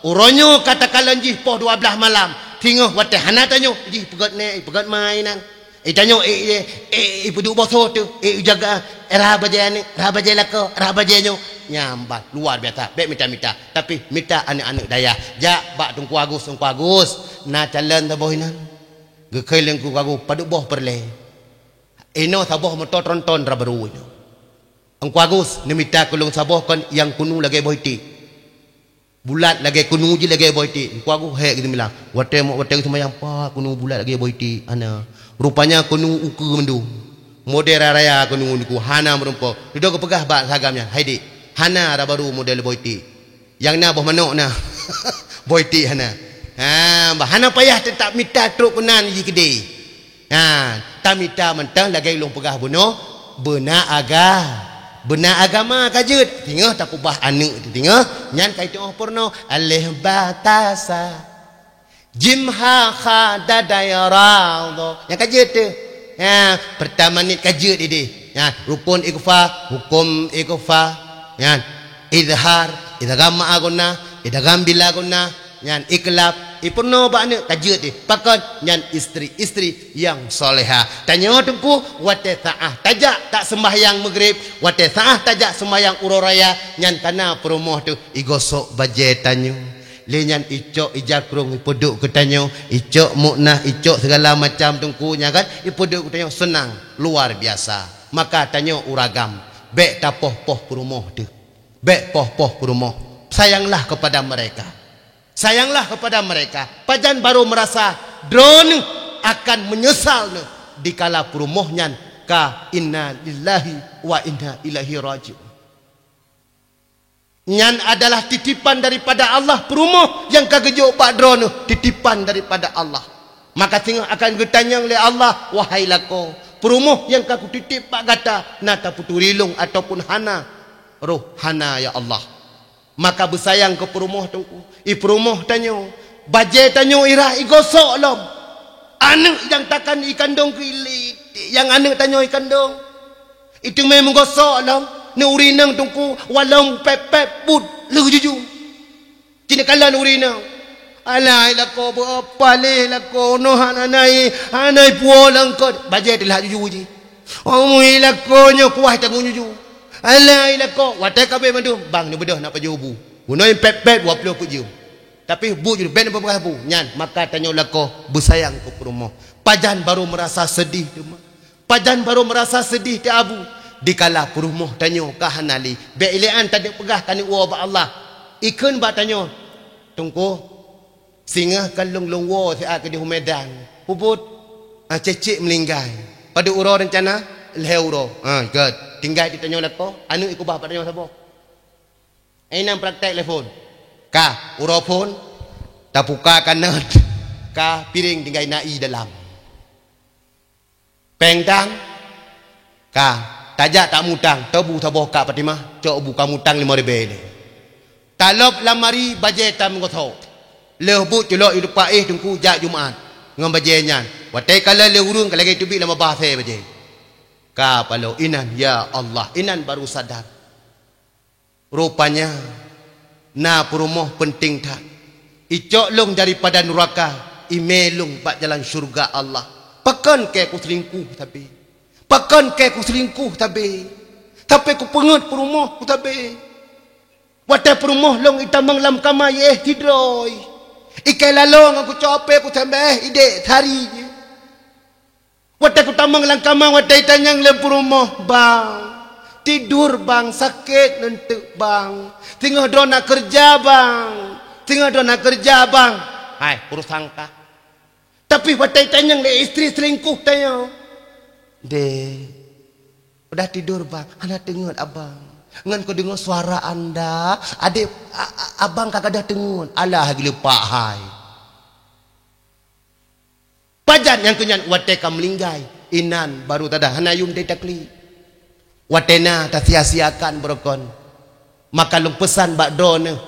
Uroe nyoe ka takalon jih poh dua blaih malam. Singoh watée hana tanyoe, jih peugét nék, peugét mai nan. Eh, tanyoe, eh, eh, eh, eh, peuduek boh soe teuh, eh, jaga, eh, rah bajée aneuëk, rah bajée lakoe, rah bajée nyoe. Nyan bah, luar biasa, bék mita-mita. Tapi mita aneuëk-aneuëk dayah. Jak bak Teungku Agus, Teungku Agus. Na calon saboh inan. Geukheun lé Teungku Agus, padub boh peureulée. Inoe saboh moto tronton rabaru inoe. Teungku Agus, neumita keu lôn saboh kon nyang keuneuk lagée boh iték. Bulat lagée keuneuk jih lagée boh iték. Teungku Agus hék geumilang. Watée mok watée seumayang pat keuneuk bulat lagée boh iték. Hana. Rupanya keuneuk ukeue mandum. Model raya keuneuk niku hana meurumpok. Dudoe geupeugah bak sagam nyan, "Hai dék, hana rabaru model boh iték." Nyang na boh manok na. Boh iték hana. Ha, bah hana payah teutap mita trok keunan jih keudeh. Ha, tamita mantong lagée lôn peugah bunoe, beuna aga-, beuna agama ka jeuet. Singoh tapeubah aneuëk teuh singoh, nyan ka iteuoh peurunoe, alif ba ta sa. Jim ha kha da dai ra dho. Nyan ka jeuet teuh. Ha, peurtama niet ka jeuet ideh. Ha, rukun ikhfa, huköm ikhfa. Nyan, izhar, idgham ma'a ghunnah, idgham bila ghunnah. Nyan iklab, ipeurunoe bak aneuëk ka jeuet deh. Pakon? Nyan istri-istri nyang soleha. Tanyoe Teungku, watée saáh tajak tak seumbahyang Maghrib, watée saáh tajak seumbahyang uroe raya, nyan kana peurumoh teuh igosok bajée tanyoe. Lé nyan icok ija krong ipeuduek keu tanyoe, icok muknah, icok segala macam teungku nyan kan, ipeuduek keu tanyoe seunang luar biasa. Maka tanyoe uragam, bèk tapoh-poh peurumoh teuh. Bèk poh-poh peurumoh. Sayanglah kepada mereka. Sayanglah kepada mereka. Pajan barô meurasa droeneuh akan meunyeusal neuh dikala peurumoh nyan ka inna lillahi wa inna ilaihi raji'un. Nyan adalah titipan daripada Allah, peurumoh nyang ka geujok bak droeneuh, titipan daripada Allah. Maka singoh akan geutanyong lé Allah, "Wahai lakoe, peurumoh nyang ka kutitip bak gata, na tapeuturi lôn ataupun hana?" Roh hana, ya Allah. Maka beusayang keu peurumoh teungku. I peurumoh tanyoe, bajèe tanyoe irah igosok lom. Aneuk nyang takan ikandong keu ileut, nyang aneuk tanyoe ikandong. Iteumé meugosok lom, neu ureueng inong teungku, walong pép-pép buet lheueh juju. Cit kalon ureueng inong. Alai lakoe beu paleh lakoe noh hana nai, hana puwoe lengkot. Bajèe teulah juju jih. Omui lakoe nyoe kuah tanggong juju. Alai lakoe watèe ka abéh mandum, bang neubeudôh na pajoh bu. Bunoe pép-pép dua ploh peuet jeuem. Tapi bu jih bèk neupeugah bu. Nyan maka tanyoe lakoe beusayang keu peurumoh. Pajan barô meurasa seudeh teuma. Pajan barô meurasa seudeh teuh abu, dikala peurumoh tanyoe ka hana lé. Bèk ilèe an taneuk peugah taneuk woe bak Allah. Ikheun bak tanyoe, "Teungku, singoh kan lôn lôn woe siat keudeh u Medan. Peubuet, ah, cék-cék meuninggai. Padub uroe reuncana?" "Lhèe uroe." "Ah, gèt. Tinggai di tanyoe lakoe, aneuk ikuba bak tanyoe saboh." Inan praktek lé phôn. Ka, uroe phôn, tapuka kanot, ka piréng tinggai na ie dalam. Péng tang, ka, tajak tamutang, tobu saboh kak Fatimah, cok bu kamutang limong ribèe lé. Talop lamari bajèe tameugosok. Lheueh buet culok i lupa éh teungku jak Jumat ngon bajèe nyan. Watèe kalon lé ureueng ka lagèe teubiet lam babah asèe bajèe. Ka paloe inan, ya Allah, inan baru sadar. Rupanya, na peurumoh peunteng that. Icok lôn daripada nuraka, imè lôn bak jalan syeuruga Allah. Pakon kèe kuseulingkuh sabe? Pakon kèe kuseulingkuh sabe? Sabe kupeungét peurumoh ku sabe. Watèe peurumoh lôn itamong lam kama iéh sidroe. Ikèe laloe ngon kucok apè kuseumbah idék sari jih. Watèe kutamong lam kama, watèe itanyong lé peurumoh, "Bang, tidur bang, sakét neunteuk bang. Singoh droe na keureuja bang, singoh droe na keureuja bang." Hai, peurusan kah. Tapi watèe itanyong lé istri seulingkuh tanyoe, "Dek, udah tidur bang?" "Hana teungeut abang. Ngon kudeungoe suara anda, adék, a-, a-, abang ka gadôh teungeut." Alah, geuleupah hai. Pajan nyang keu nyan watèe ka meuninggai, inan baru tada hana yum deh takli. Watèe na tasia-siakan beurokon. Maka lôn peusan bak droeneuh,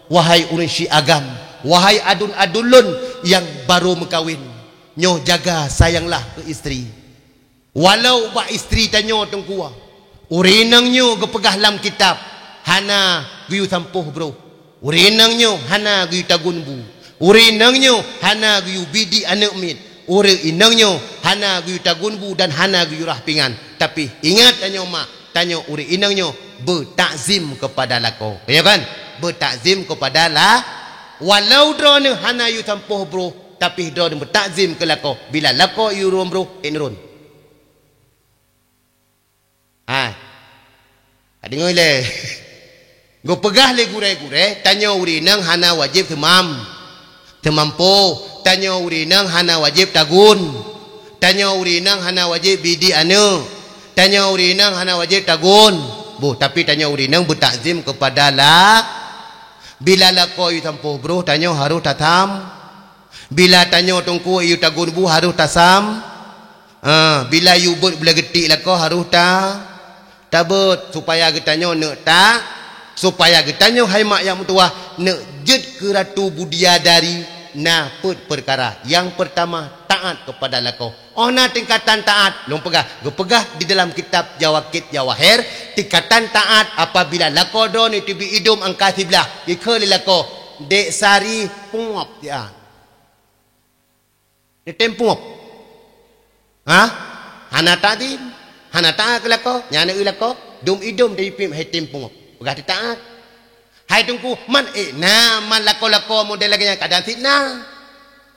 wahai ureueng syiek agam, wahai aduen-aduen lôn nyang baru meukawen, nyoe jaga sayanglah keu istri. Walau bak istri tanyoe teungku, ureueng inong nyoe geupeugah lam kitab hana geuyue sampôh broh, ureueng inong nyoe hana geuyue tagun bu, ureueng inong nyoe hana geuyue bidik aneuk miet, ureueng inong nyoe hana geuyue tagun bu dan hana geuyue rah pingan. Tapi ingat tanyoe mak, tanyoe ureueng inong nyoe beutakzim keupada lakoe. Nyo kan? Beutakzim keupada la-, walau droeneuh hana yue sampôh broh, tapi droeneuh beutakzim keu lakoe. Bila lakoe yue rhom broh, ék neuron. Ha. Ka deungoe lé. Geupeugah lé gurèe-gurèe, tanyoe ureueng inong hana wajéb seumam-, seumampôh. Tanyoe ureueng inong hana wajéb tagun. Tanyoe ureueng inong hana wajéb bidik aneuk. Tanyoe ureueng inong hana wajéb tagun. Boh, tapi tanyoe ureueng inong beutakzim keupada la-, bila lakoe yue sampôh broh, tanyoe harôh tasam-, Bila tanyoe teungku yue tagun bu harôh tasam, ah, bila yue beuet bulèe geutik lakoe harôh ta-, tabeuet, supaya geutanyoe neuk ta-, supaya geutanyoe hai mak nyang meutuwah neuk jeuet keu Ratu Budiadari na peuet peukara. Nyang peurtama, taát keupada lakoe. Óh na tingkatan taát, lôn peugah, geupeugah di dalam kitab Jawakit Jawaher, tingkatan taát apabila lakoe droeneuh teubiet idôm angka siblaih, geukheun lé lakoe, "Dek Sari, puop siat." Neutem puop. Ha? Hana takzim, hana taát keu lakoe, nyan na eu lakoe, dum idôm teubiet hai tem puop. Peugah teuh taát. Hai Teungku, man, eh, na, man lakoe-lakoe model lagèe nyan kadang sit na.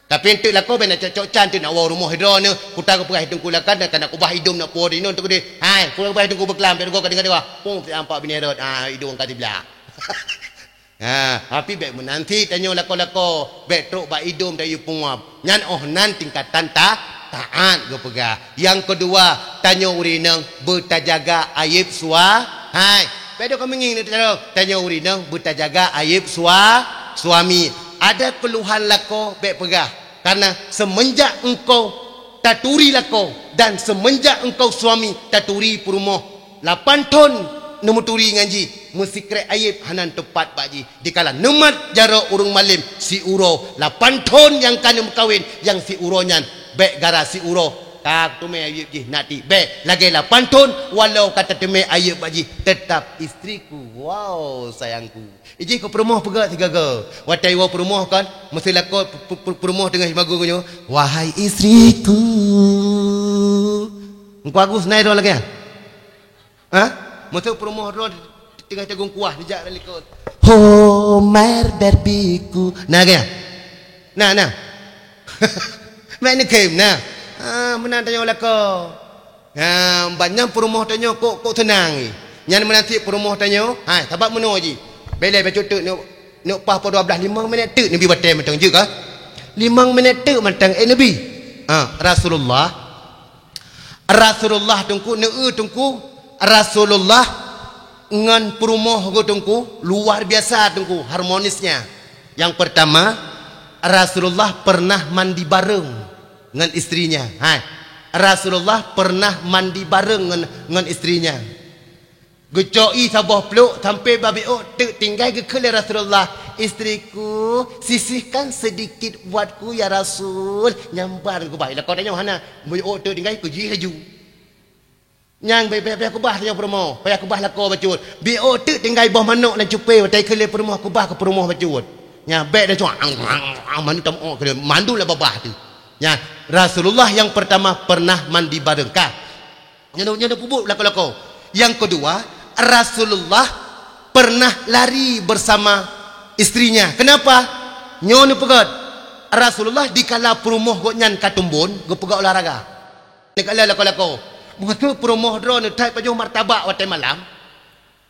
Tapi eunteuk lakoe bèk na cok-cok can, eunteuk na woe rumoh droeneuh, kuta geupeugah Teungku lakan dan kana kubah idom na po di nyoe Teungku deh. Hai, kuta geupeugah Teungku beuklam, bèk rugoe ka deungö-deungö. Pung, siampak binéh rot, ah, idom ka siblah. Ha, tapi bèk meunan sit tanyoe lakoe-lakoe, bèk trok bak idom tayue punguap. Nyan oh nan tingkatan ta-, taat geupeugah. Nyang keudua, tanyoe ureueng inong beutajaga aéb sua-, hai, bèk dok keu meungieng tanyoe, tanyoe ureueng inong beutajaga aéb sua-, suami. Ada keuluhan lakoe, bèk peugah. Karena semenjak engkau taturi lakoe dan semenjak engkau suami taturi peurumoh, lapan thon neumeuturi ngon jih, meusikrek aéb hana teumpat bak jih. Dikala neumat jaroe ureueng malém siuroe, lapan thon nyang ka neumeukawen nyang siuroe nyan, bèk gara siuroe ka teumé aéb jih, nak ti bèk lagèe lapan thon, walau ka tateumé aéb bak jih, tetap istriku, wow, sayangku. Ijih keu peurumoh peugah sigoe-goe. Watèe iwoe peurumoh kan, meusé lakoe pe-, pe-, pe-, peurumoh teungoh jimagu nyoe, "Wahai istriku." Engku Agus na droe lagèe nyan? Ha? Meusé peurumoh droe teungoh tagong kuah dijak lam likot. "Homer berbiku." Na lagèe nyan? Na, na. Mak ni khem na. Ah, meunan tanyoe lakoe. Ha, ban nyan peurumoh tanyoe kok, kok seunang jih. Nyan meunan cit peurumoh tanyoe, hai, sabab meunoe jih. Bèk lé bacut teuk neuk, neuk paih poh dua blaih, limong minèt teuk neubi watèe mantong jeuet ka? Limong minèt teuk mantong, eh, neubi. Ha, Rasulullah. Rasulullah Teungku, neueu Teungku, Rasulullah ngon peurumoh geuh Teungku, luar biasa Teungku, harmonisnya. Yang pertama, Rasulullah pernah mandi bareng ngon istrinya. Hai. Rasulullah pernah mandi bareng ngon, ngon istrinya. Geucok ie saboh pluek sampai babiôk teuk tinggai geukheun lé Rasulullah, "Istriku, sisihkan sedikit buatku ya Rasul." Nyan ban geubah. Lakoe tanyoe hana, babiôk teuk tinggai keu jih laju. Nyang bèk, bèk, bèk keubah tanyoe peurumoh, payah keubah lakoe bacut. Babiôk teuk tinggai boh manok lam cupée, watèe kheun lé peurumoh keubah keu peurumoh bacut. Nyan bèk dah cuma ang, ang, ang, manok tam, oh, keu mandum lah babah tu. Nyan Rasulullah yang pertama pernah mandi bareng ka. Nyan, nyan peubuet lakoe-lakoe. Yang kedua, Rasulullah pernah lari bersama istrinya. Kenapa? Nyoe neupeugöt. Rasulullah dikala peurumoh gobnyan ka tumbon, geupeugöt olahraga. Neukalon lakoe-lakoe. Beutôi peurumoh droeneuh that pajoh martabak watèe malam.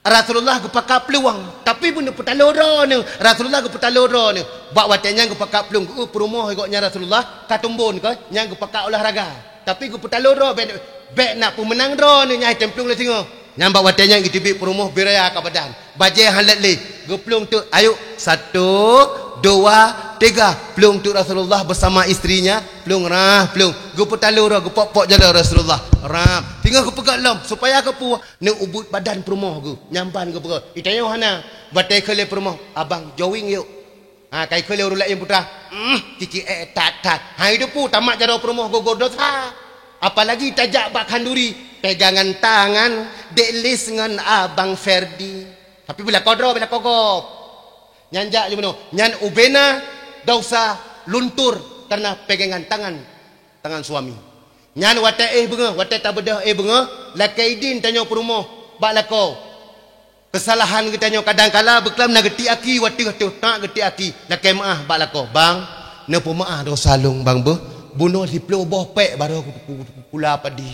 Rasulullah geupakat plueng, tapi pun neupeutaloe droeneuh. Rasulullah geupeutaloe droeneuh. Bak watèe nyan geupakat plueng, geu peurumoh gobnyan Rasulullah ka tumbon keu nyan geupakat olahraga. Tapi geupeutaloe droe bèk, bèk na peumeunang droeneuh nyang tem plueng lé singoh. Nyan bak watèe nyan geuteubiet peurumoh beuraya ka badan. Bajèe han lét lé. Geuplueng teuk, ayo, satu, dua, tiga. Plueng teuk Rasulullah bersama istrinya, plueng rah, plueng. Geupeutaloe droe, geupok-pok jaroe Rasulullah. Rah. Singoh geupeugöt lom, supaya geupeue, neuubit badan peurumoh geuh. Nyan ban geupeugöt. Itanyoe hana, watèe kheun lé peurumoh, "Abang, jogging yuk." Ha, kai kheun lé ureueng laén putra, "Hmm, cici eh that-that." Ha, itu pun tamat jaroe peurumoh gugur dosa. Apalagi tajak bak khanduri, pegangan tangan Dek Lis ngon Abang Ferdi. Tapi bila kodroe, bila kogop. Nyan jak lé bunoe. Nyan ubena dosa luntur karena pegangan tangan, tangan suami. Nyan watèe éh beungoh, watèe tabeudôh éh beungoh, lakèe idin tanyoe peurumoh bak lakoe. Keusalahan geutanyoe kadang kala beuklam na geutiek aki watèe teuh, tak geutiek aki, lakèe meu'ah bak lakoe, "Bang, neupeumeu'ah dosa lôn bang beuh, bunoe siplôh boh pèk barô ku-, ku-, ku-, kupula padi.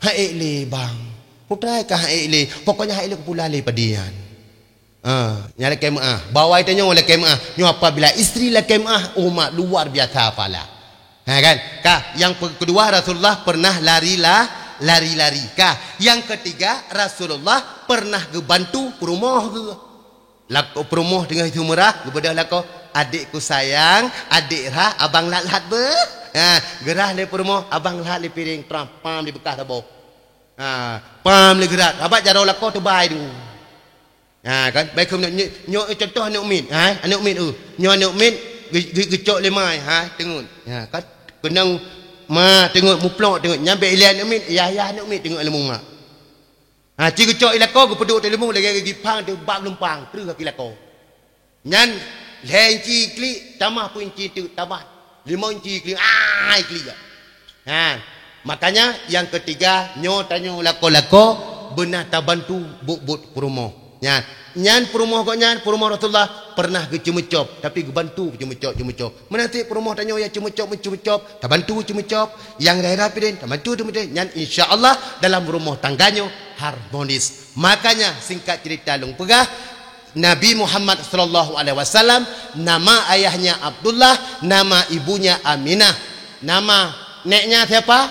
Han ék lé bang. Putra ka han ék lé, pokoknya han ék lé kupula lé padi nyan." Ha, nyan lakèe meu'ah. Bak awai tanyoe lakèe meu'ah. Nyoe apabila istri lakèe meu'ah, oh mak, luar biasa pahala. Ha kan? Ka, yang pe-, kedua, Rasulullah pernah lari la-, lari-lari. Ka, yang ketiga, Rasulullah pernah geubantu peurumoh geuh. Lakoe peurumoh teungoh seumeurah, geubeudôh lakoe, "Adikku sayang, adik rhah, abang lhat-lhat beuh." Ha, geurhah lé peurumoh, abang lhat lé piréng, tram, pam di beukah saboh. Ha, pam lé geurat, sabab jaroe lakoe teubai deungoe. Ha kan, baik keunoe nyoe, nyoe contoh aneuk miet, ha, aneuk miet, uh. Nyoe aneuk miet geu-, geu-, geucok lé ma, ha, teungeut. Ha kan, keunong ma teungeut, muplok teungeut. Nyan bèk ilèe aneuk miet, yah-yah aneuk miet teungeut lé mumat. Ha, ci geucok i lakoe, geupeuduek teuleumu lagèe geugiphang teubak geulumpang, kreueh gaki lakoe. Nyan lhèe inci klik, tamah peuet inci teuk, tamah limong inci klik, ai klik jak. Ha, makanya yang ketiga, nyoe tanyoe lakoe-lakoe beuna tabantu buet-buet peurumoh. Nyan, Nyan peurumoh gobnyan, peurumoh Rasulullah pernah geuceumeucop, tapi geubantu ceumeucop-ceumeucop. Meunan cit peurumoh tanyoe nyang ceumeucop-ceumeucop, tabantu ceumeucop, nyang daerah Pidin, tabantu ceumeucop. Nyan insya Allah dalam rumah tangga nyoe harmonis. Makanya singkat cerita lôn peugah, Nabi Muhammad sallallahu alaihi wasallam, nama ayahnya Abdullah, nama ibunya Aminah. Nama neknya siapa?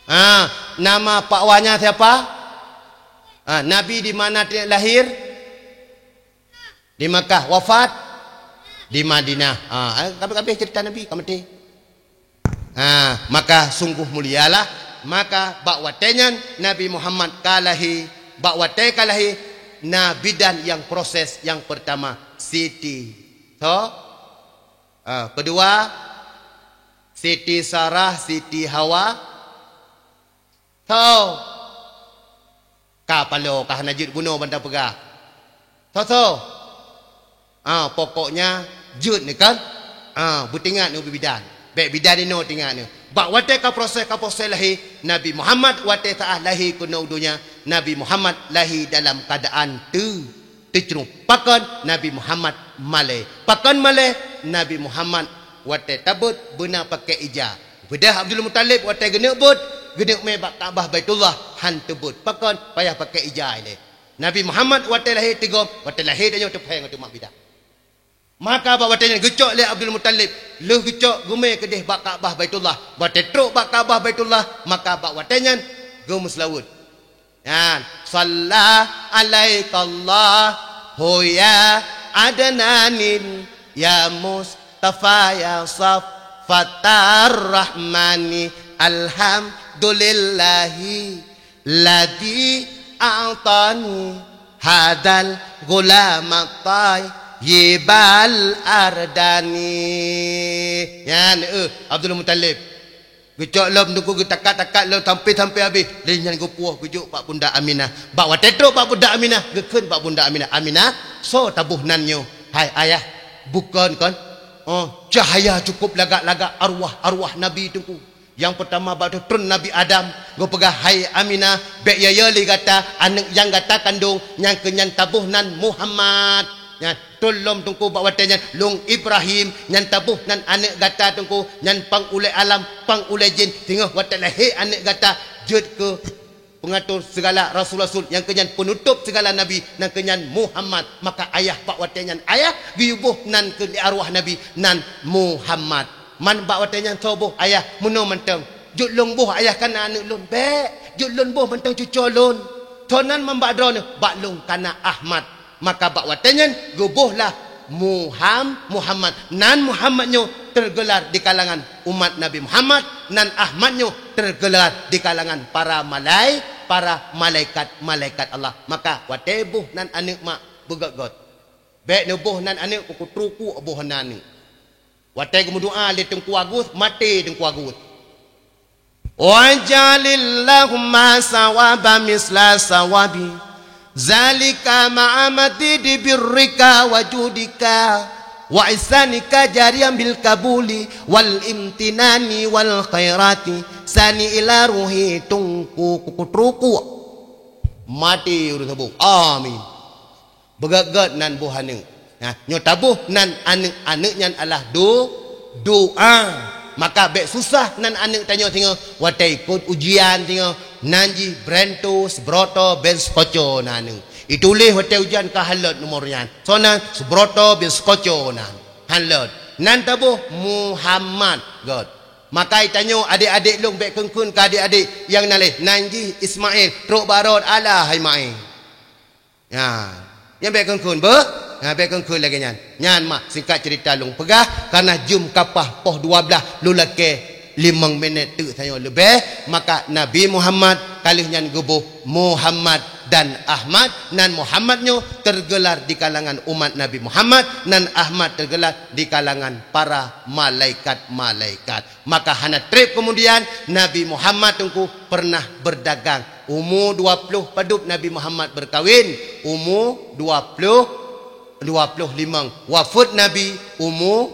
Ah, nama pak wanya siapa? Ah, Nabi di mana dia lahir? Di Makkah. Wafat di Madinah. Ah, habis-habis cerita Nabi, ka mati. Ah, maka sungguh mulialah, maka bak watée nyan Nabi Muhammad ka lahé, bak watée ka lahé, na bidan nyang proses nyang pertama, Siti. So, ah, kedua, Siti Sarah, Siti Hawa. Tho. Ka paloe, ka hana jeuet bunoe ban tapeugah. Tho-tho. Ah, pokoknya jeuet ni kan? Ah, beutingat ni ubé bidan. Bék bidan inoe tingat ni. Bak watée ka proses, ka proses lahé, Nabi Muhammad watée saat lahé keunoe donya, Nabi Muhammad lahé dalam keadaan teu-, teucrôh. Pakon? Nabi Muhammad malée. Pakon malée? Nabi Muhammad watée tabeuet beuna pakai ija. Beudah Abdul Muthalib watée geuneuk beuet, geuneuk mé bak Ka'bah Baitullah, han teubeuet. Pakon? Payah pakai ija ilée. Nabi Muhammad watée lahé teugom, watée lahé tanyoe teupéng watée mak bidan. Maka bak watée nyan geucok lé Abdul Muthalib, lheueh geucok geumé keudeh bak Ka'bah Baitullah. Watée trok bak Ka'bah Baitullah, maka bak watée nyan geumeuseulaweuet. Nyan, "Shalla alaikallahu ya Adnanin, ya Mustafa, ya Safwatar Rahmani, alhamdulillahi ladzi a'tani hadzal ghulama thayyibal ardani." Nyan, eh, Abdul Muthalib. Geucok lom teungku, geutakat-takat lom sampai-sampai habéh. Lheueh nyan geupuwoh geujok bak Bunda Aminah. Bak watée trok bak Bunda Aminah, geukheun bak Bunda Aminah, "Aminah, soe taboh nan nyoe?" "Hai ayah, bukon kon. Oh, cahaya cukup lagak-lagak arwah-arwah Nabi teungku. Nyang peutama bak teutrön Nabi Adam, geupeugah, 'Hai Aminah, bék yo-yo lé gata aneuëk nyang gata kandong nyang keu nyan taboh nan Muhammad.'" Nyan, trön lom teungku bak watée nyan, "Lôn Ibrahim, nyan taboh nan aneuëk gata teungku, nyan pang ulée alam, pang ulée jén, singoh watée lahé aneuëk gata, jeuet keu peungatur sigala rasul-rasul, nyang keu nyan peunutôb sigala nabi, nyang keu nyan Muhammad." Maka ayah bak watée nyan, ayah geuyue boh nan keu lé arwah Nabi, nan Muhammad. Man bak watée nyan soe boh ayah, meunoe mantong. Jeuet lôn boh ayah kana aneuëk lôn, bék. Jeuet lôn boh mantong cucoe lôn. Soe nan man bak droeneueh, bak lôn kana Ahmad. Maka bak watée nyan geubohlah Muham-, Muhammad. Nan Muhammad nyoe teugelar di kalangan umat Nabi Muhammad, nan Ahmad nyoe teugelar di kalangan para malai-, para malaikat-malaikat Allah. Maka watée boh nan aneuëk mak beugét-gét. Bék neuboh nan aneuëk, kukutruku boh nan aneuëk. Watée geumeudoá lé Teungku Agus, maté Teungku Agus. "Waj'alillahumma sawaba misla sawabi zalika ma'a madidi birrika wa judika wa ihsanika jariyan bil kabuli wal imtinani wal khairati sani ila ruhi Teungku kukutruku." Maté ureuëng saboh. Amin. Beugét-gét nan boh aneuëk. Nah, nyoe taboh nan aneuëk-aneuëk nyan adalah do-, doá. Maka bék susah nan aneuëk tanyoe singoh watée ikot ujian singoh, nan jih brento, sbroto, ben skoco nan aneuëk. Ituléh watée ujian ka halot nomor nyan. Soe nan? Sbroto ben skoco nan. Halot. Nan taboh Muhammad. Gét. Maka itanyoe adék-adék lôn bék kheun-kheun keu adék-adék nyang na lé. Nan jih Ismail, trok barot, alah hai Ismail. Ya. Nyang bék kheun-kheun beuh? Ya, bék kheun-kheun lagée nyan. Nyan mah singkat cerita lôn peugah, karena jeuem kapah poh dua blaih lôn lakée limong minét teuk tanyoe leubeh, maka Nabi Muhammad ka lheueh nyan geuboh Muhammad dan Ahmad, nan Muhammad nyoe teugelar di kalangan umat Nabi Muhammad, nan Ahmad teugelar di kalangan para malaikat-malaikat. Maka hana treb keumudian, Nabi Muhammad teungku pernah beudagang. Umu dua ploh padub Nabi Muhammad beukawén, umu dua ploh, dua ploh limong. Wafeuet Nabi umu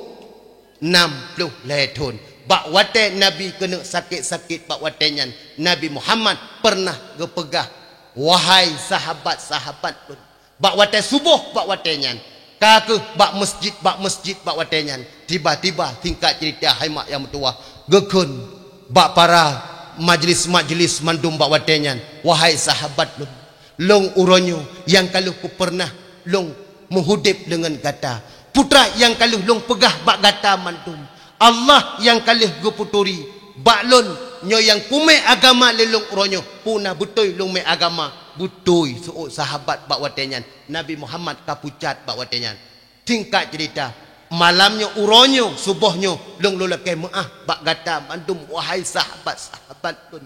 nam ploh lhée thon. Bak watée Nabi keuneuk sakét-sakét bak watée nyan, Nabi Muhammad pernah geupeugah, "Wahai sahabat-sahabat lôn, Bak watée suboh, bak watée nyan, ka kheueh bak masjid, bak masjid, bak watée nyan, tiba-tiba, singkat cerita hai mak nyang meutuwah, geukheun bak para majlis-majlis mandum bak watée nyan, "Wahai sahabat lôn, lôn uroe nyoe nyang ka lheueh peureunah lôn meuhudeb deungon gata. Peue teuma nyang ka lheueh lôn peugah bak gata mandum, Allah nyang ka lheueh geupeuturi bak lôn nyoe nyang peumé agama lé lôn uroe nyoe, peue na beutôi lôn mé agama." Beutôi seuôt sahabat bak watée nyan, Nabi Muhammad ka pucat bak watée nyan. Singkat cerita, malam nyoe, uroe nyoe, suboh nyoe, lôn, lôn lakée meuáh bak gata mandum, wahai sahabat-sahabat lôn.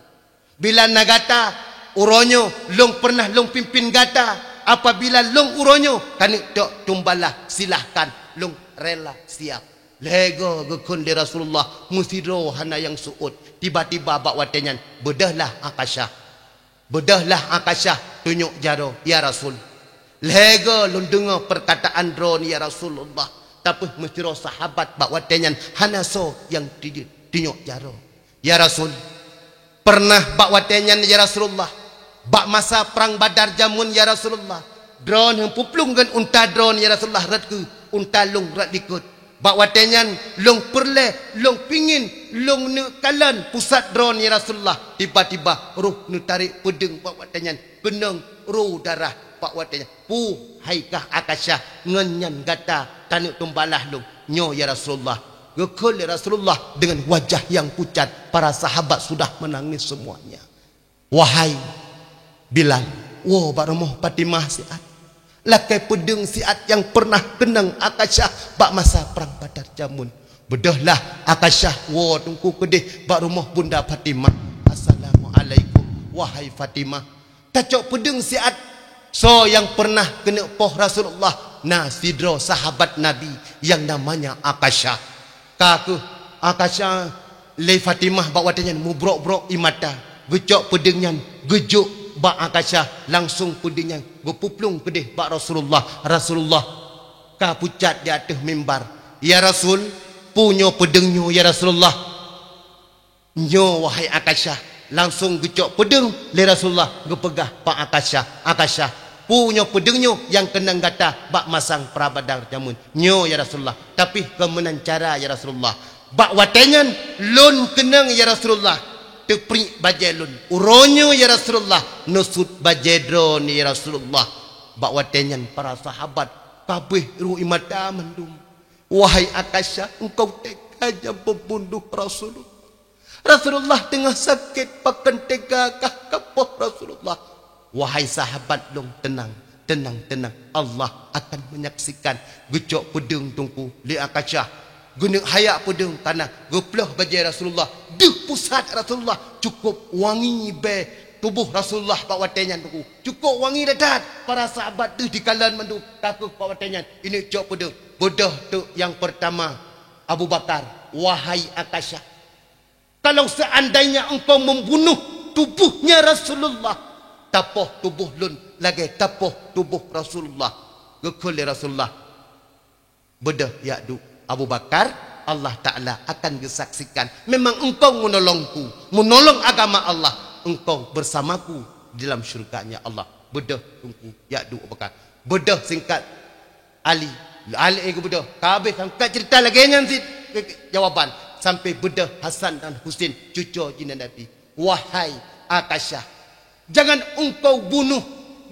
Bila na gata uroe nyoe, lôn peureunah lôn pimpin gata. Apabila lôn uroe nyoe ka neuk tok tumbalah, silahkan, lôn rela siab. Lhée goe geukheun lé Rasulullah, meusidroe hana nyang seuôt. Tiba-tiba bak watée nyan, beudôhlah Akasyah. Beudôhlah Akasyah tunyok jaroe, "Ya Rasul, lhée goe lôn deungoe peurkataan droeneuh, ya Rasulullah." Tapi meusidroe sahabat bak watée nyan hana soe nyang tijeuet tunyok jaroe. "Ya Rasul, peureunah bak watée nyan, ya Rasulullah, bak masa prang Badar jameun, ya Rasulullah, droeneuh peuplong ngon unta droeneuh, ya Rasulullah, rot keuh unta lôn rot likot. Bak watée nyan lôn peureulée, lôn pingin, lôn neuk kalon pusat droeneuh, ya Rasulullah. Tiba-tiba roh neutarek peudeueng bak watée nyan, keunong ro darah bak watée nyan. Peue hai kah Akasyah, ngon nyan gata taneuk tumbalah lôn nyoe, ya Rasulullah?" Geukheun lé Rasulullah deungon wajah nyang pucat, para sahabat sudah menangis semuanya. "Wahai Bilal, woe bak rumoh Fatimah siat. Lakée peudeueng siat nyang peureunah keunong Akasyah bak masa prang Badar jameun. Beudôhlah Akasyah woe Teungku keudeh bak rumoh Bunda Fatimah. Assalamualaikum, wahai Fatimah." Tacok peudeueng siat, soe nyang peureunah keuneuk poh Rasulullah, na sidroe sahabat Nabi nyang namanya Akasyah. Ka kheueh Akasyah lé Fatimah bak watée nyan mubrok-brok ie mata. Geucok peudeueng nyan, geujok bak Akasyah, langsong peudeueng nyan geupeuplong keudeh bak Rasulullah. Rasulullah ka pucat di ateueh mimbar. "Ya Rasul, peue nyoe peudeueng nyoe, ya Rasulullah?" "Nyoe, wahai Akasyah." Langsong geucok peudeueng lé Rasulullah, geupeugah bak Akasyah, "Akasyah, peue nyoe peudeueng nyoe nyang keunong gata bak masa prang Badar jameun?" "Nyoe, ya Rasulullah, tapi kon meunan cara, ya Rasulullah. Bak watée nyan lôn keunong, ya Rasulullah, teupriek bajée lôn. Uroe nyoe, ya Rasulullah, neusut bajée droeneuh, ya Rasulullah." Bak watée nyan para sahabat kabeh ro ie mata mandum. "Wahai Akasyah, engkau tega nyang peubunoh Rasulullah. Rasulullah teungoh sakét, pakon tega kah kapoh Rasulullah?" "Wahai sahabat lôn, teunang, teunang, teunang. Allah akan menyaksikan." Geucok peudeueng Teungku lé Akasyah. Geuneuk hayak peudeueng kana geuploh bajée Rasulullah. Deuh pusat Rasulullah cukop wangi bée tuboh Rasulullah bak watée nyan Teungku. Cukop wangi that-that. Para sahabat deuh dikalon mandum, ka kheueh bak watée nyan ineuk cok peudeueng. Beudôh teuk nyang peurtama Abu Bakar, "Wahai Akasyah, kalau seandainya engkau membunuh tubuhnya Rasulullah, tapoh tuboh lôn lagée tapoh tuboh Rasulullah." Geukheun lé Rasulullah, "Beudôh jak duek, Abu Bakar, Allah Ta'ala akan geusaksikan. Memang engkau meunolongku, meunolong agama Allah, engkau bersamaku di dalam syurga-Nya Allah. Beudôh Teungku jak duek, Abu Bakar." Beudôh singkat Ali. Ali geubeudôh. Ka habéh singkat cerita lagée nyan cit jawaban. Sampai beudôh Hasan dan Husein, cucoe jih Nabi. "Wahai Akasyah, jangan engkau bunuh,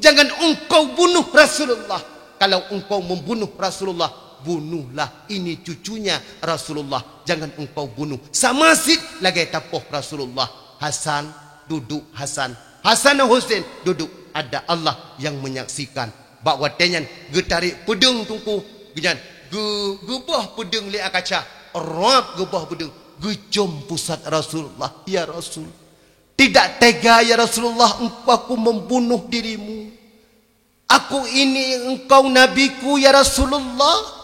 jangan engkau bunuh Rasulullah. Kalau engkau membunuh Rasulullah, bunuhlah ini cucunya Rasulullah. Jangan engkau bunuh. Sama cit lagée tapoh Rasulullah." Hasan, duduek Hasan. Hasan dan Husein, duduek. Ada Allah yang menyaksikan. Bak watée nyan geutarek peudeueng Teungku, nyan geu-, geuboh peudeueng lé Akasyah, rab geuboh peudeueng, geucom pusat Rasulullah, "Ya Rasul, tidak tega, ya Rasulullah, engkau aku membunuh dirimu. Aku ini engkau nabiku, ya Rasulullah.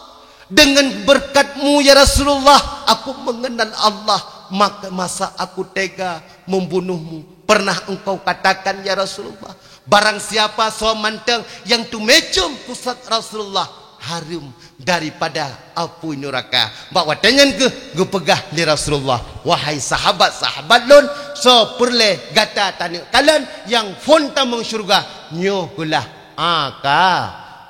Dengan berkatmu, ya Rasulullah, aku mengenal Allah. Maka masa aku tega membunuhmu? Pernah engkau katakan, ya Rasulullah, barang siapa soe mantong nyang teumé com pusat Rasulullah, hareuem daripada apui nuraka." Bak watée nyan kheueh geupeugah lé Rasulullah, "Wahai sahabat-sahabat lôn, soe peureulée gata taneuk kalon nyang phon tamong syeuruga, nyoe geulah aka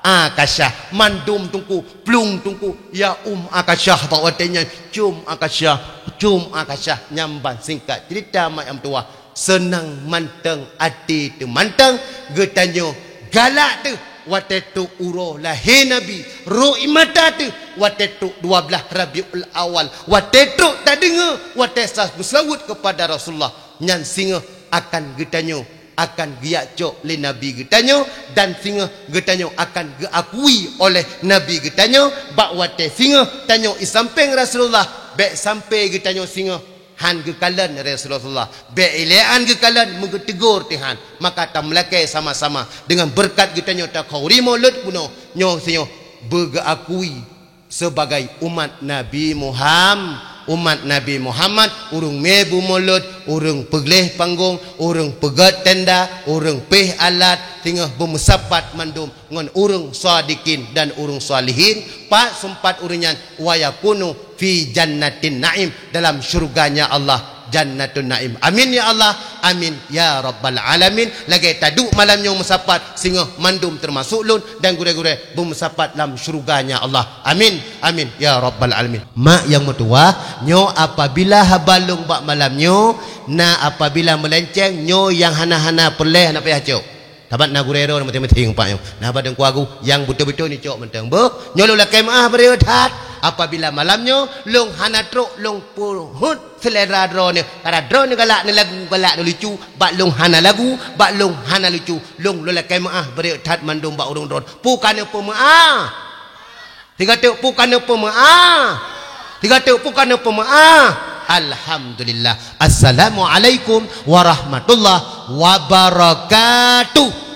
Akasyah, mandum teungku, plueng teungku, ya um Akasyah, bak watée nyan, cum Akasyah, cum Akasyah. Nyan ban singkat cerita mak nyang meutuwah. Seunang mantong até teuh mantong, geutanyoe galak teuh watée trok uroe lahé Nabi, rhot ie mata teuh watée trok dua blaih Rabiul Awal, watée trok tadeungoe, watée sa-, beusaweuet keupada Rasulullah. Nyan singoh akan geutanyoe akan geujak cok lé Nabi geutanyoe, dan singoh geutanyoe akan geuakui oleh Nabi geutanyoe. Bak watée singoh tanyoe i sampéng Rasulullah, bék sampoe geutanyoe singoh han geukalon Rasulullah, bék ilée han geukalon, meugeuteugur teuh han. Maka tameulakée sama-sama deungon beureukat geutanyoe takheuri mulod bunoe nyoe singoh beugeuakui sebagai umat Nabi Muham-, umat Nabi Muhammad, ureuëng mé beumulod, ureuëng peugleh panggong, ureuëng peugét tenda, ureuëng péh alat, singoh beumeusapat mandum ngon ureuëng shadiqin dan ureuëng shalihin, pat seumpat ureuëng nyan, wa yakunu fi jannatin na'im, dalam syurganya Allah, Jannatun Naim. Amin ya Allah, amin ya rabbal alamin. Lagée taduek malam nyoe meusapat, singoh mandum teumasok lôn dan gurée-gurée beumeusapat lam syurganya Allah. Amin, amin ya rabbal alamin. Mak nyang meutuwah, nyoe apabila haba lôn bak malam nyoe, na apabila meulenceng, nyoe nyang hana-hana peureulée hana payah cok. Saban na gurée droe na meuting-meuting umpat nyoe. Na ba Teungku Agu, nyang beutôi-beutôi neucok mantong. Beuh, nyoe lôn lakée meuáh beureukat. Apabila malam nyoe lôn hana trok, lôn peuhot seulera droeneuh. Karena droeneuh galak neulagu, galak neulucu, bak lôn hana lagu, bak lôn hana lucu. Lôn, lôn lakée meuáh beureukat mandum bak ureuëng droeneuh. Peu ka neupeumeuáh? Sigoe teuk peu ka neupeumeuáh? Sigoe teuk peu ka neupeumeuáh? Alhamdulillah. Assalamualaikum warahmatullahi wabarakatuh.